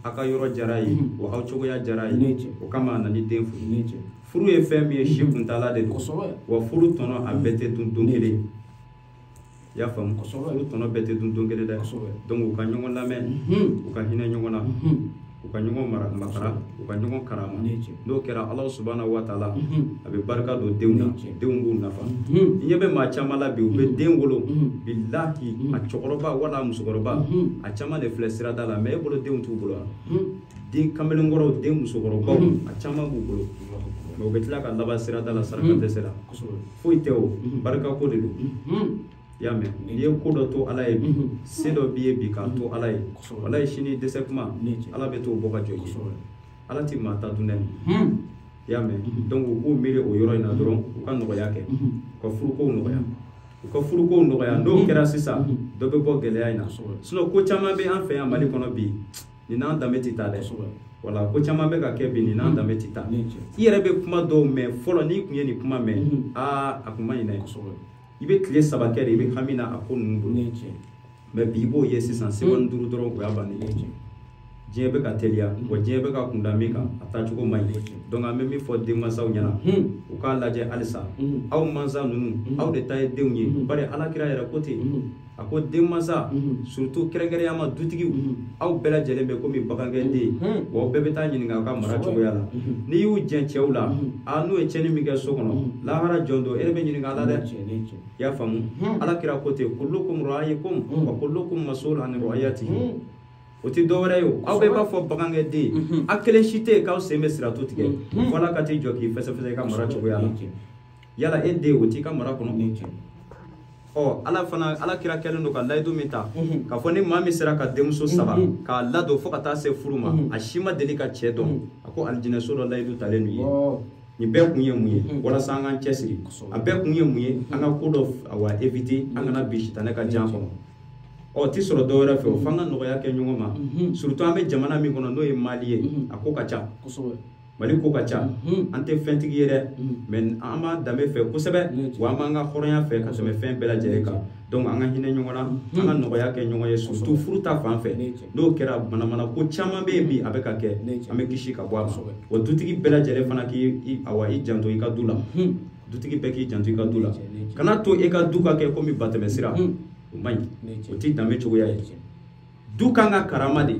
a ka yɔrɔ diyara ye, wa aw cogoya diyara ye, o kama a nana i den furu. Furu ye fɛn min ye, si kuntaala de don. Wa furu tɔnɔ a bɛɛ tɛ dun don kelen. I y'a faamu? Furu tɔnɔ bɛɛ tɛ dun don kelen dɛ. Donc u ka ɲɔgɔn lamɛn, u ka hinɛ ɲɔgɔn na, u ka ɲɔgɔn mara makara, u ka ɲɔgɔn karama. N'o kɛra, Ala subahana wa taala a bɛ barika don denw na, denw b'u nafa. I ɲɛ bɛ maa caman la bi, u bɛ den wolo, bilahi a cɛkɔrɔba wala a musokɔrɔba, a caman de filɛ sirada la, mais e bolo denw t'u bolo wa? Den kamalenkɔrɔw, den musokɔrɔbaw, a caman b'u bolo, mais u bɛ tila ka laban sirada la, saraka dɛsɛ la. Foyi tɛ o, barika ko de don. I y'a mɛn? N'i ye ko dɔ to Ala ye bi, se dɔ b'i ye bi k'a to Ala ye, walayi sini dɛsɛ kuma, Ala bɛ t'o bɔ ka jɔ i ye. Ala ti maa ta dun dɛ. I y'a mɛn? Donc u k'u miiri o yɔrɔ in na dɔrɔn, u ka nɔgɔya kɛ, u ka furukow nɔgɔya, u ka furukow nɔgɔya. N'o kɛra sisan, dɔ bɛ bɔ gɛlɛya in na. Sinon ko caman bɛ an fɛ yan Mali kɔnɔ bi, nin n'an danbe tɛ taa dɛ. Wala ko caman bɛ ka kɛ bi, nin n'an danbe tɛ taa. I yɛrɛ bɛ kuma dɔw mɛn fɔlɔ, n'i tun ye nin kuma mɛn, aa, a kun man ɲi dɛ. I bɛ tile 3 kɛ de, i bɛ hami na a ko ninnu bolo. Mais bi i b'o ye sisan, seconde 5 dɔrɔn o y'a bannen ye. Diɲɛ bɛ ka teliya, wa diɲɛ bɛ ka kunda min kan, a taacogo man ɲi. Donc an bɛ min fɔ denmansaw ɲɛna, u k'a lajɛ halisa, aw mansa ninnu, aw de ta ye denw ye. Bari Ala kira yɛrɛ ko ten, a A ko denmansa, surtout kɛrɛnkɛrɛnnenya ma dutigiw, aw bɛɛ lajɛlen bɛ komi bagankɛden, wa aw bɛɛ bɛ taa ɲininka aw ka mara cogoya la. N'i y'u jɛn cɛw la, a n'u ye tiɲɛni min kɛ so kɔnɔ, lahara jɔn don, e de bɛ ɲininka a la dɛ. I y'a faamu? Ala kira ko ten, kullukum ra'ikum wa kullukum mas'ulun an ra'iyatihi. O tɛ dɔwɛrɛ ye o, aw bɛɛ b'a fɔ bagankɛden, a kelen si tɛ yen k'aw sen bɛ siratu tigɛ, fo Ala ka t'i jɔ k'i fɛsɛfɛsɛ i ka mara cogoya la. Yala e den o t'i ka mara kɔnɔ? Ɔ Ala fana, Ala kira kɛlen don ka layidu min ta k'a fɔ ni maa min sera ka denmuso saba k'a ladon fo ka taa se furu ma, a si ma deli ka cɛ dɔn, a ko alijinɛso dɔ layidu talen don ye. Nin bɛɛ kun ye mun ye? Walasa an k'an cɛsiri. A bɛɛ kun ye mun ye? An ka ko dɔ awa éviter, an kana bin sitanɛ ka jan kɔnɔ. Ɔ ti sɔrɔ dɔw wɛrɛ fɛ, o f'an ka nɔgɔya kɛ ɲɔgɔn ma. Surtout an bɛ jamana min kɔnɔ n'o ye Mali ye, a ko ka ca. Mali ko ka ca. An tɛ fɛntigi ye dɛ, mais an b'an danbe fɛ kosɛbɛ, wa an b'an ka hɔrɔnya fɛ ka tɛmɛ fɛn bɛɛ lajɛlen kan. Donc an ka hinɛ ɲɔgɔn na, an ka nɔgɔya kɛ ɲɔgɔn ye, surtout furu ta fan fɛ. N'o kɛra, manamana ko caman bɛ yen bi a bɛ ka kɛ, an bɛ kisi ka bɔ a ma. Wa dutigi bɛɛ lajɛlen fana k'i awa i janto i ka du la. Dutigi bɛɛ k'i janto i ka du la. Kana to e ka du ka kɛ komi batɛmɛsira. O man ɲi, o t'i danbe cogoya ye. Du kan ka karama de,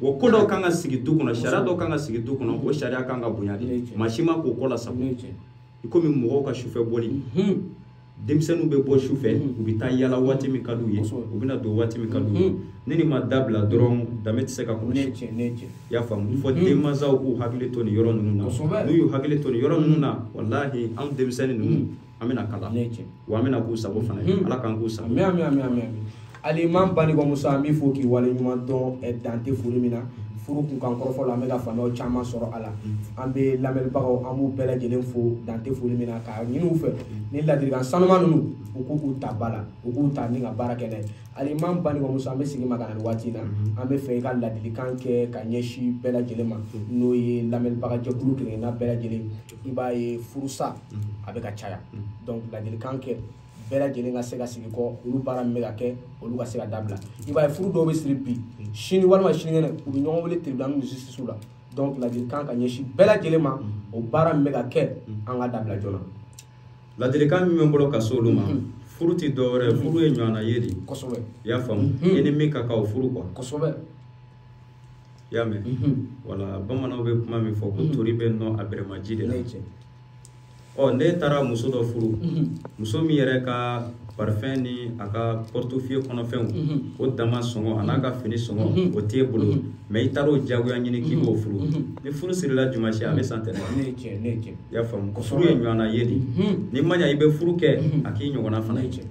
wa ko dɔw kan ka sigi du kɔnɔ, sariya dɔw kan ka sigi du kɔnɔ, o sariya kan ka bonya de. Maa si ma k'o kɔ la sago. I komi mɔgɔw ka sufɛ bɔli, denmisɛnninw bɛ bɔ sufɛ, u bɛ taa yala waati min ka d'u ye, u bɛna don waati min ka d'u ye. Ni nin ma dabila dɔrɔn, danbe tɛ se ka kɔlɔsi. I y'a faamu? Fɔ denmansaw k'u hakili to nin yɔrɔ ninnu na. N'u y'u hakili to nin yɔrɔ ninnu na, walahi anw denmisɛnnin ninnu an bɛna kalan, wa an bɛna k'u sago fana ye. Ala k'an k'u sago. Ami ami ami ami. Alimam Banikɔ Musa, an b'i fo k'i waleɲuman dɔn dan tɛ foli min na. Furu kunkan kɔrɔfɔ la, an bɛ ka faamuyaw caman sɔrɔ a la. An bɛ lamɛnbagaw, an b'u bɛɛ lajɛlen fo dan tɛ foli min na, k'a ɲini u fɛ ni ladilikan sanuman ninnu u k'u ta ba la, u k'u ta ni ka baara kɛ n'a ye. Alimam Banikɔ Musa, an bɛ segin ma ka na nin waati in na, an bɛ fɛ i ka ladilikan kɛ ka ɲɛsin bɛɛ lajɛlen ma, n'o ye lamɛnbagajɛkulu kelenkelenna bɛɛ lajɛlen. I b'a ye furusa a bɛ ka caya, donc ladilikan kɛ bɛɛ lajɛlen ka se ka sigi kɔ, olu baara min bɛ ka kɛ, olu ka se ka dabila. I b'a ye furu dɔw bɛ siri bi, sini walima sinikɛnɛ u bɛ ɲɔgɔn wele tribunal ni justice la. Donc ladilikan ka ɲɛsin bɛɛ lajɛlen ma, o baara min bɛ ka kɛ, an ka dabila joona. Ladilikan min bɛ n bolo ka se olu ma, furu tɛ dɔwɛrɛ ye, furu ye ɲɔgɔnna ye de. Kosɛbɛ. I y'a faamu? I ni min ka kan o furu quoi. Kosɛbɛ. I y'a mɛn? Wala bamananw bɛ kuma min fɔ ko tori bɛ nɔ a bɛrɛmaji de la. Ɔ ne taara muso dɔ furu, muso min yɛrɛ ka parfum ni a ka portefeuille kɔnɔfɛnw, o dama sɔngɔ a n'a ka fini sɔngɔ o t'e bolo, mais i taara o diyagoya ɲini k'i b'o furu. Ni furu sirila jumasi, a bɛ san tɛnɛ. I y'a faamu? Furu ye ɲɔgɔnna ye de. N'i ma ɲa i bɛ furu kɛ, a k'i ɲɔgɔnna fana ye.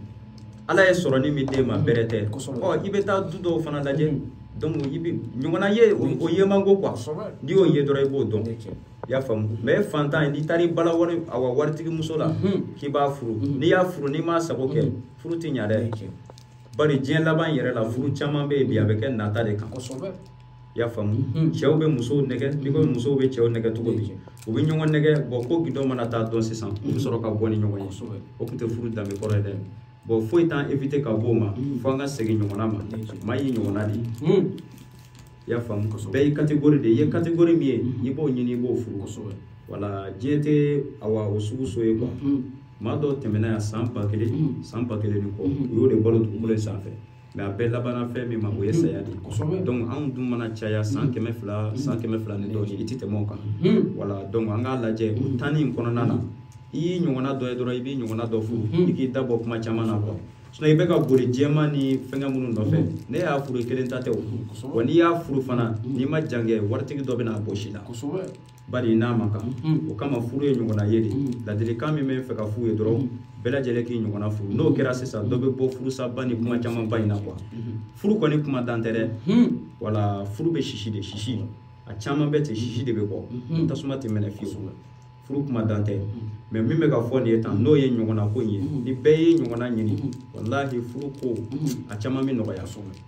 Ala ye sɔrɔ ni min d'e ma, bɛrɛ tɛ. Ɔ i bɛ taa du dɔw fana lajɛ, donc i bɛ ɲɔgɔnna ye, o ye man go quoi. N'i y'o ye dɔrɔn i b'o dɔn. I y'a faamu? Mais fantan ye, n'i taara i bala wari awa waritigi muso la k'i b'a furu, n'i y'a furu n'i m'a sago kɛ, furu tɛ ɲa dɛ. Bari diɲɛ laban yɛrɛ la, furu caman bɛ yen bi a bɛ kɛ nata de kan. I y'a faamu? Cɛw bɛ musow nɛgɛ, n'i ko musow bɛ cɛw nɛgɛ cogo di, u bɛ ɲɔgɔn nɛgɛ. Bon ko gidɔn mana taa dɔn sisan, u bɛ sɔrɔ ka bɔ ni ɲɔgɔn ye. O tun tɛ furu danbe kɔrɔ ye dɛ. Bon foyi t'an éviter ka bɔ o ma, fo an ka segin ɲɔgɔnna ma. Maa y'i ɲɔgɔnna de ye. I y'a faamu? Bɛɛ ye catégorie de ye. I ye catégorie min ye, i b'o ɲini, i b'o furu. Wala diɲɛ tɛ awa o sugu so ye quoi. Maa dɔw tɛmɛna yan san 1000, san 1000 ni kɔ, u y'o de balo dugukolo in sanfɛ. Mais a bɛɛ labanna fɛn min ma, o ye saya de ye. Donc anw dun mana caya san 200, san 200 ni dɔɔnin, i tɛ tɛmɛ o kan. Wala donc an k'a lajɛ o tanni in kɔnɔna na, i y'i ɲɔgɔnna dɔ ye dɔrɔn, i b'i ɲɔgɔnna dɔ furu, i k'i da bɔ kuma caman na quoi. Sinon i bɛ ka boli jɛman ni fɛnkɛ minnu nɔfɛ, ne y'a furu kelen ta tɛ o. Wa n'i y'a furu fana, n'i ma jan kɛ, waritigi dɔ bɛna a bɔsi la. Bari n'a ma kan. O kama furu ye ɲɔgɔnna ye de. Ladilikan min bɛ n fɛ ka f'u ye dɔrɔn, bɛɛ lajɛlen k'i ɲɔgɔnna furu. N'o kɛra sisan, dɔ bɛ bɔ furusaba ni kuma camanba in na quoi. Furu kɔni kuma dan tɛ dɛ. Wala furu bɛ sisi de, sisi. A caman bɛ ten, sisi de bɛ bɔ. Tasuma tɛ mɛnɛ fiyewu. Furu kuma dan tɛ. Mais min bɛ ka fɔ nin ye tan, n'o ye ɲɔgɔnna ko in ye, ni bɛɛ ye ɲɔgɔnna ɲini, walahi furu ko a caman bɛ nɔgɔya.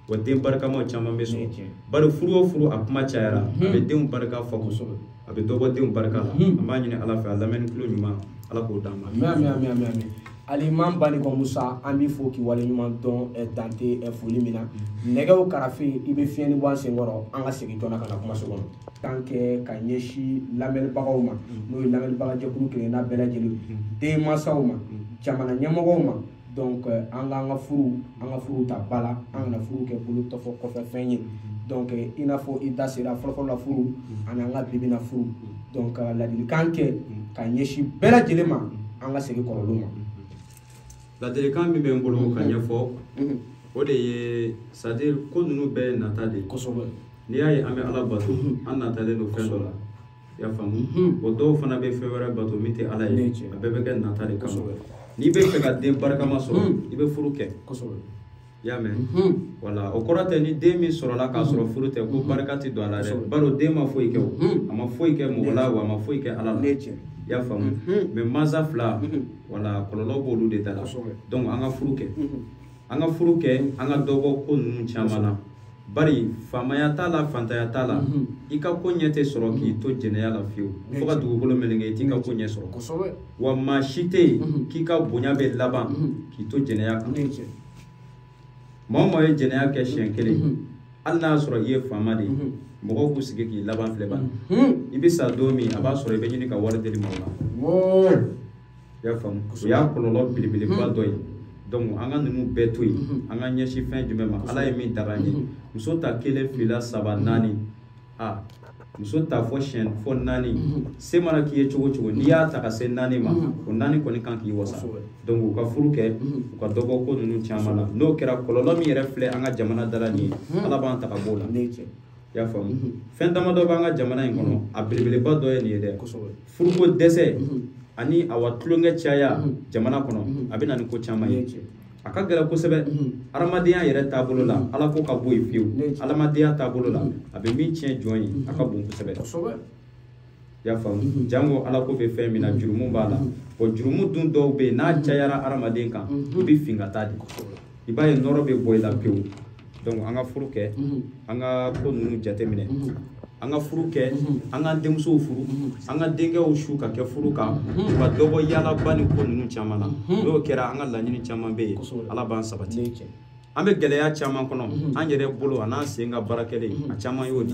Wa den barikamaw caman bɛ sɔrɔ. Bari furu o furu a kuma cayara, a bɛ denw barika fɔ kosɛbɛ. A bɛ dɔ bɔ denw barika la. An b'a ɲini Ala fɛ, a lamɛnni tulo ɲuman, Ala k'o d'an ma. Ami ami ami ami. Alimam Banikɔ Musa, an b'i fo k'i waleɲuman dɔn dan tɛ foli min na. Nɛgɛw karafe, i bɛ fiɲɛni bɔ an senkɔrɔ, an ka segin joona ka na kumaso kɔnɔ. Tan kɛ ka ɲɛsin lamɛnbagaw ma, n'o ye lamɛnbagajɛkulu kelenna bɛɛ lajɛlen, denmansaw ma, jamana ɲɛmɔgɔw ma, Donc an k'an ka furu, an ka furu ta ba la, an kana furu kɛ bolo tɔfɔ kɔfɛ fɛn ye. Donc i n'a fɔ i da sera fɔlɔfɔlɔ la furu ani an ka bibi na furu. Donc ka ladilikan kɛ ka ɲɛsin bɛɛ lajɛlen ma, an ka segin kɔrɔlenw ma. Ladilikan min bɛ n bolo ka ɲɛfɔ, o de ye, c'est à dire ko ninnu bɛɛ ye nata de ye. N'i y'a ye an bɛ Ala bato, an natalen don fɛn dɔ la, i y'a faamu. O dɔw fana bɛ fɛn wɛrɛ bato min tɛ Ala ye, a bɛɛ bɛ kɛ nata de kama. N'i bɛ fɛ ka den barikama sɔrɔ, i bɛ furu kɛ. I y'a mɛn? Wala o kɔrɔ tɛ ni den min sɔrɔla k'a sɔrɔ furu tɛ ko barika tɛ don a la dɛ, bari o den ma foyi kɛ, o a ma foyi kɛ mɔgɔ la, wa a ma foyi kɛ Ala la. I y'a faamu? Mais mansa fila, wala kɔlɔlɔ b'olu de da la. Donc an ka furu kɛ, an ka furu kɛ, an ka dɔ bɔ ko ninnu caman na. Bari faamaya t'a la, fantanya t'a la, i ka ko ɲɛ tɛ sɔrɔ k'i to jɛnɛya la fiyewu, fo ka dugukolo meleke i t'i ka ko ɲɛ sɔrɔ. Wa maa si tɛ yen k'i ka bonya bɛ laban k'i to jɛnɛya kan. Maa o maa ye jɛnɛya kɛ siɲɛ kelen, hali n'a y'a sɔrɔ i ye faama de ye, mɔgɔw k'u sigi k'i laban filɛ ban. I bɛ sa don min, a b'a sɔrɔ i bɛ ɲini ka wari deli maaw la. I y'a faamu? O y'a kɔlɔlɔ belebeleba dɔ ye. Donc an ka ninnu bɛɛ to yen, an ka ɲɛsin fɛn jumɛn ma? Ala ye min daga an ye, muso ta 1 2 3 4, a muso ta fɔ siɲɛ fɔ 4, se mana k'i ye cogo o cogo, n'i y'a ta ka se 4 ma, o 4 kɔni kan k'i wasa. Donc u ka furu kɛ, u ka dɔ bɔ ko ninnu caman na. N'o kɛra, kɔlɔlɔ min yɛrɛ filɛ an ka jamana da la nin ye, Ala b'an ta ka bɔ o la. I y'a faamu? Fɛn damadɔ b'an ka jamana in kɔnɔ, a belebeleba dɔ ye nin ye dɛ. Furuko dɛsɛ ani awa tulonkɛ caya jamana kɔnɔ, a bɛ na ni ko caman ye. A ka gɛlɛn kosɛbɛ. Hadamadenya yɛrɛ taabolo la, Ala ko ka bɔ yen fiyewu. Hadamadenya taabolo la, a bɛ min tiɲɛ jɔn ye, a ka bon kosɛbɛ. I y'a faamu? Jango Ala ko bɛ fɛn min na, jurumu b'a la. Bon, jurumu dun dɔw bɛ yen, n'a cayara hadamaden kan, i bɛ fin ka taa de. I b'a ye nɔrɔ bɛ bɔ i la pewu. Donc an ka furu kɛ, an ka ko ninnu jateminɛ. An ka furu kɛ, an ka denmusow furu, an ka denkɛw su ka kɛ furu kan, u ka dɔ bɔ yaalaba ni ko ninnu caman na. N'o kɛra, an ka laɲini caman bɛ yen, Ala b'an sabati. An bɛ gɛlɛya caman kɔnɔ, an yɛrɛ bolo a n'an sen ka baara kɛlen, a caman y'o di.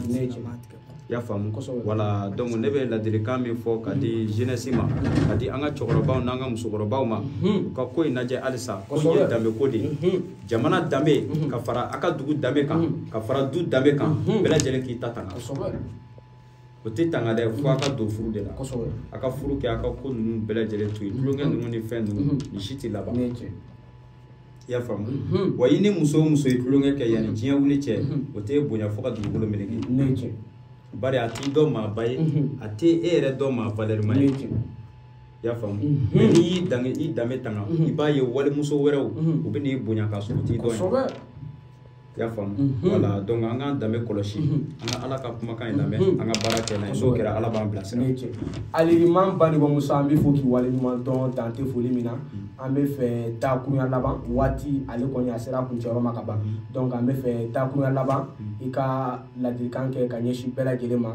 I y'a faamu? Wala donc ne bɛ ladilikan min fɔ ka di jeunesse ma, ka di an ka cɛkɔrɔbaw n'an ka musokɔrɔbaw ma, u ka ko in lajɛ halisa. Ko in ye danbe ko de ye. Jamana danbe ka fara a ka dugu danbe kan, ka fara du danbe kan, bɛɛ lajɛlen k'i ta tanga. O tɛ tanga dɛ, fo a ka don furu de la. A ka furu kɛ, a ka ko ninnu bɛɛ lajɛlen to yen. Tulonkɛ ninnu ni fɛn ninnu, nin si tɛ laban. I y'a faamu? Wa i ni muso o muso ye tulonkɛ kɛ yanni diɲɛ wuli cɛ, o t'e bonya fo ka dugukolo meleke. Bari a t'i dɔn maaba ye, a tɛ e yɛrɛ dɔn maa valeur ma ye. I y'a faamu? Mais n'i y'i danbe i danbe tanga, i b'a ye walimuso wɛrɛw u bɛ n'i bonya k'a sɔrɔ u t'i dɔn ye. I y'a faamu? Wala donc an k'an danbe kɔlɔsi, an ka Ala ka kumakan in lamɛn, an ka baara kɛ n'a ye. N'o kɛra, Ala b'an bilasira. Aliliman Banibɔ Musa, an bɛ fo k'i waleɲuman dɔn dan tɛ foli min na. An bɛ fɛ dakurunya laban waati, ale kɔni a sera kuncɛyɔrɔ ma ka ban. Donc an bɛ fɛ dakurunya laban, i ka ladilikan kɛ ka ɲɛsin bɛɛ lajɛlen ma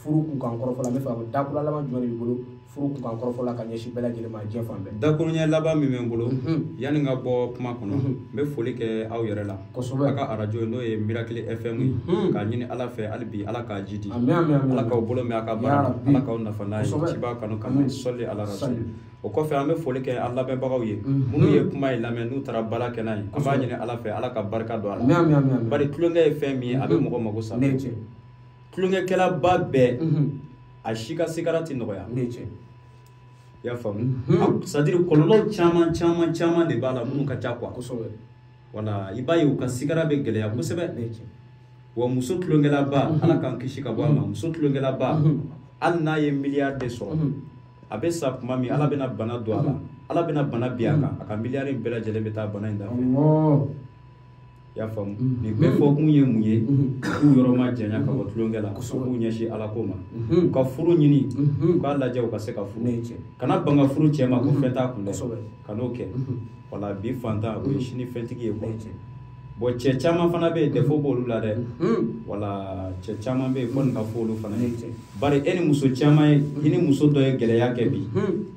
furu kunkan kɔrɔfɔ la. N bɛ fɛ ka fɔ dakurunya laban jumɛn de b'i bolo furu kunkan kɔrɔfɔ la ka ɲɛsin bɛɛ lajɛlen ma diɲɛ fan bɛɛ? Dakurunya laban min bɛ n bolo, yanni n ka bɔ kuma kɔnɔ, n bɛ foli kɛ aw yɛrɛ la. A ka arajo n'o ye Miracle FM ye, k'a ɲini Ala fɛ hali bi Ala k'a ji di. Ala k'aw bolo mɛn a ka baara la, Ala k'aw nafa n'a ye, ciba kanu kama, sɔli ala rasul. O kɔfɛ an bɛ foli kɛ an lamɛnbagaw ye, minnu ye kuma in lamɛn n'u taara baara kɛ n'a ye. An b'a ɲini Ala fɛ Ala ka barika don a la. Bari tulonkɛ ye fɛn min ye, a bɛ mɔgɔ mago sa. Tulonkɛkɛlaba bɛɛ, a si ka sigara tɛ nɔgɔya. I y'a faamu? C'est à dire kɔlɔlɔ caman caman caman de b'a la minnu ka ca quoi. Wala i b'a ye u ka sigara bɛ gɛlɛya kosɛbɛ. Wa muso tulonkɛlaba, Ala k'an kisi ka bɔ a ma, muso tulonkɛlaba, hali n'a ye miliyari de sɔrɔ, a bɛ sa tuma min, Ala bɛna bana don a la, Ala bɛna bana bin a kan, a ka miliyari in bɛɛ lajɛlen bɛ taa bana in da fɛ. I y'a faamu? Nin bɛɛ fɔkun ye mun ye? K'u yɔrɔ ma janya ka bɔ tulonkɛ la, k'u ɲɛsin Ala ko ma, u ka furu ɲini, u k'a lajɛ u ka se ka furu. Kana ban ka furu cɛ ma ko fɛn t'a kun dɛ, kan'o kɛ. Wala bi fantan o ye sini fɛntigi ye quoi. Bon, cɛ caman fana bɛ yen, défaut b'olu la dɛ. Wala cɛ caman bɛ yen, fo nin ka fɔ olu fana ye. Bari e ni muso caman ye, i ni muso dɔ ye gɛlɛya kɛ bi,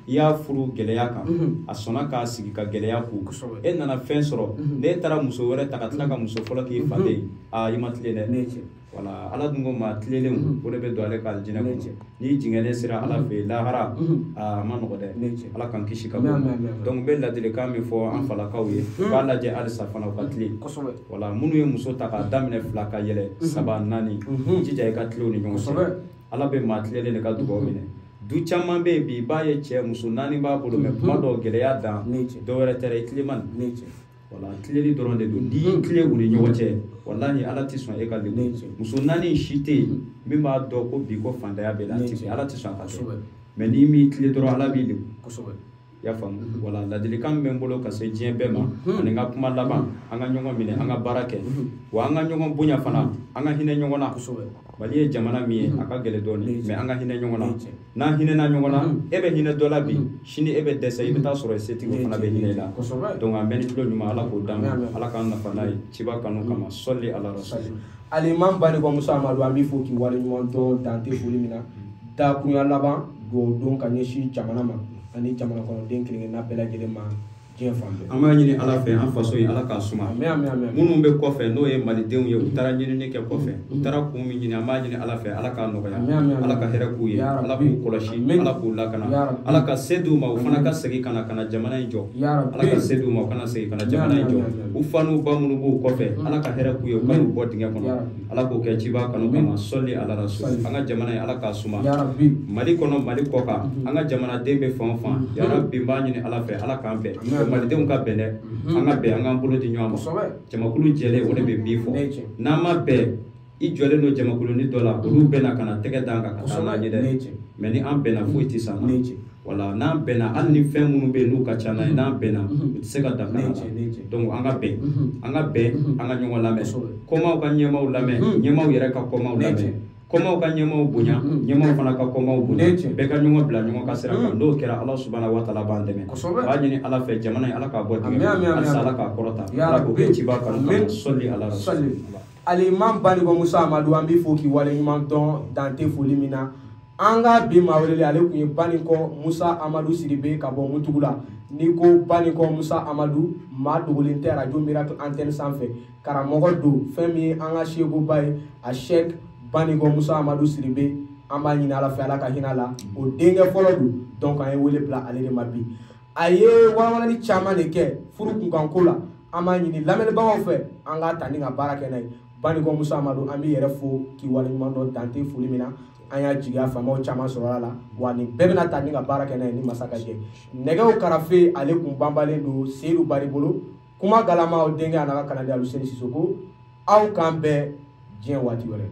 i y'a furu gɛlɛya kan, a sɔnna k'a sigi ka gɛlɛya kun. E nana fɛn sɔrɔ, n'e taara muso wɛrɛ ta ka tila ka muso fɔlɔ k'i faden ye, aa i ma tilen dɛ. Wala ala dun ko maa tilenlenw o de bɛ don ale ka alijinɛ kɔnɔ. N'i jigɛnnen sera ala fɛ yen lahara, a ma nɔgɔ dɛ, ala k'an kisi ka bɔ. Donc n bɛ ladilikan min fɔ an falakaw ye, u k'a lajɛ halisa fana u ka tilen. Wala minnu ye muso ta k'a daminɛ 2 ka yɛlɛ 3 4, jija i ka tilen u ni ɲɔgɔn cɛ. Ala bɛ maa tilenlen de ka dugawu minɛ. Du caman bɛ yen bi, i b'a ye cɛ muso 4 b'a bolo, mais kuma dɔw gɛlɛya dan dɔw wɛrɛ tɛ dɛ, i tilenman. Wala tileli dɔrɔn de don. N'i y'i tilen u ni ɲɔgɔn cɛ, walahi ala tɛ sɔn e ka lebu. Muso 4 si tɛ yen min b'a dɔn ko bi ko fantanya bɛ la, ala tɛ sɔn a ka kɛ. Mais n'i m'i tilen dɔrɔn, ala b'i lebu. I y'a faamu? Wala ladilikan min bɛ n bolo ka se diɲɛ bɛɛ ma, ani n ka kuma laban, an ka ɲɔgɔn minɛ, an ka baara kɛ, wa an ka ɲɔgɔn bonya fana, an ka hinɛ ɲɔgɔn na. Mali ye jamana min ye, a ka gɛlɛn dɔɔni, mais an ka hinɛ ɲɔgɔn na. N'an hinɛna ɲɔgɔn na, e bɛ hinɛ dɔ la bi, sini e bɛ dɛsɛ, i bɛ taa sɔrɔ setigiw fana bɛ hinɛ i la. Donc an bɛɛ ni tulo ɲuman, ala k'o d'an ma, ala k'an nafa n'a ye ciba kanu kama. Sɔli ala rasul. Alimam Banikɔ Musa Amadu, an b'i fo k'i waleɲuman dɔn dan tɛ foli min na. Dakurunya laban, dugawu don ka ɲɛsin jamana ma ani jamana kɔnɔden kelen-kelenna bɛɛ lajɛlen ma diɲɛ fan bɛɛ. An b'a ɲini ala fɛ, an faso in ala k'a suma. Minnu bɛ kɔfɛ n'o ye malidenw ye, u taara ɲinini kɛ kɔfɛ, u taara kun min ɲini, an b'a ɲini ala fɛ, ala k'a nɔgɔya, ala ka hɛrɛ k'u ye, ala k'u kɔlɔsi, ala k'u lakana, ala ka se d'u ma, u fana ka segin ka na jamana in jɔ. Ala ka se d'u ma, u kana segin ka na jamana in jɔ. U fa n'u ba minnu b'u kɔfɛ, ala ka hɛrɛ k'u ye, u ka n'u bɔ dingɛ kɔnɔ. Ala k'o kɛ ciba kanu kama. Sɔli ala rasul. An ka jamana in ala k'a suma. Mali kɔnɔ, Mali kɔ kan, an ka jamanaden bɛ fan o fan, yarabi n b'a ɲini ala fɛ, ala k'an bɛn. Malidenw ka bɛn dɛ, an ka bɛn, an k'an bolo di ɲɔgɔn ma. Jamakulu jɛlen o de bɛ bin fɔ. N'an ma bɛn, i jɔlen don jamakulunin dɔ la, olu bɛna ka na tɛgɛ d'an kan ka taa n'an ye dɛ. Mais ni an bɛnna, foyi tɛ s'an na. Wala n'an bɛnna, hali ni fɛn minnu bɛ yen n'u ka ca n'an ye, n'an bɛnna, u tɛ se ka dankari a la. Donc an ka bɛn, an ka bɛn, an ka ɲɔgɔn lamɛn, kɔmaw ka ɲɛmaaw lamɛn, ɲɛmaaw yɛrɛ ka kɔmaw lamɛn, kɔmaw ka ɲɛmaaw bonya, ɲɛmaaw fana ka kɔmaw bonya, bɛɛ ka ɲɔgɔn bila ɲɔgɔn ka sira kan. N'o kɛra, ala subahana wa taala b'an dɛmɛ. N b'a ɲini ala fɛ, jamana in ala k'a bɔ dingɛ kɔnɔ, halisa ala k'a kɔrɔta, ala k'o kɛ ciba kanu kama. Sɔli ala rasul. Alimam Banikɔ Musa Amadu, an b'i fo k'i waleɲuman dɔn dan tɛ foli min na. An ka bi maa welelen, ale tun ye Banikɔ Musa Amadu Sidibe ka bɔ Muntugula. N'i ko Banikɔ Musa Amadu, maa dogolen tɛ radio Miracle antenne sanfɛ. Karamɔgɔ don, fɛn min ye an ka sekoba ye, a Sɛki Banikɔ Musa Amadu Sidibe, an b'a ɲini ala fɛ, ala ka hinɛ a la. O denkɛ fɔlɔ don, donc an ye wele bila ale de ma bi. A ye walawalali caman de kɛ furu kunkanko la. An b'a ɲini lamɛnnibagaw fɛ, an k'a ta ni ka baara kɛ n'a ye. Banikɔ Musa Amadu, an b'i yɛrɛ fo k'i waleɲuman dɔn dan tɛ foli min na. An y'a jigiya faamaw caman sɔrɔ a la, wa nin bɛɛ bɛna ta ni ka baara kɛ n'a ye ni masa ka jɛ. Nɛgɛw karafe, ale kun banbalen don Seyidu Bari bolo. Kuma galama, aw denkɛ a n'a ka kalanden Aluseni Sisoko. Aw k'an bɛn diɲɛ waati wɛrɛ.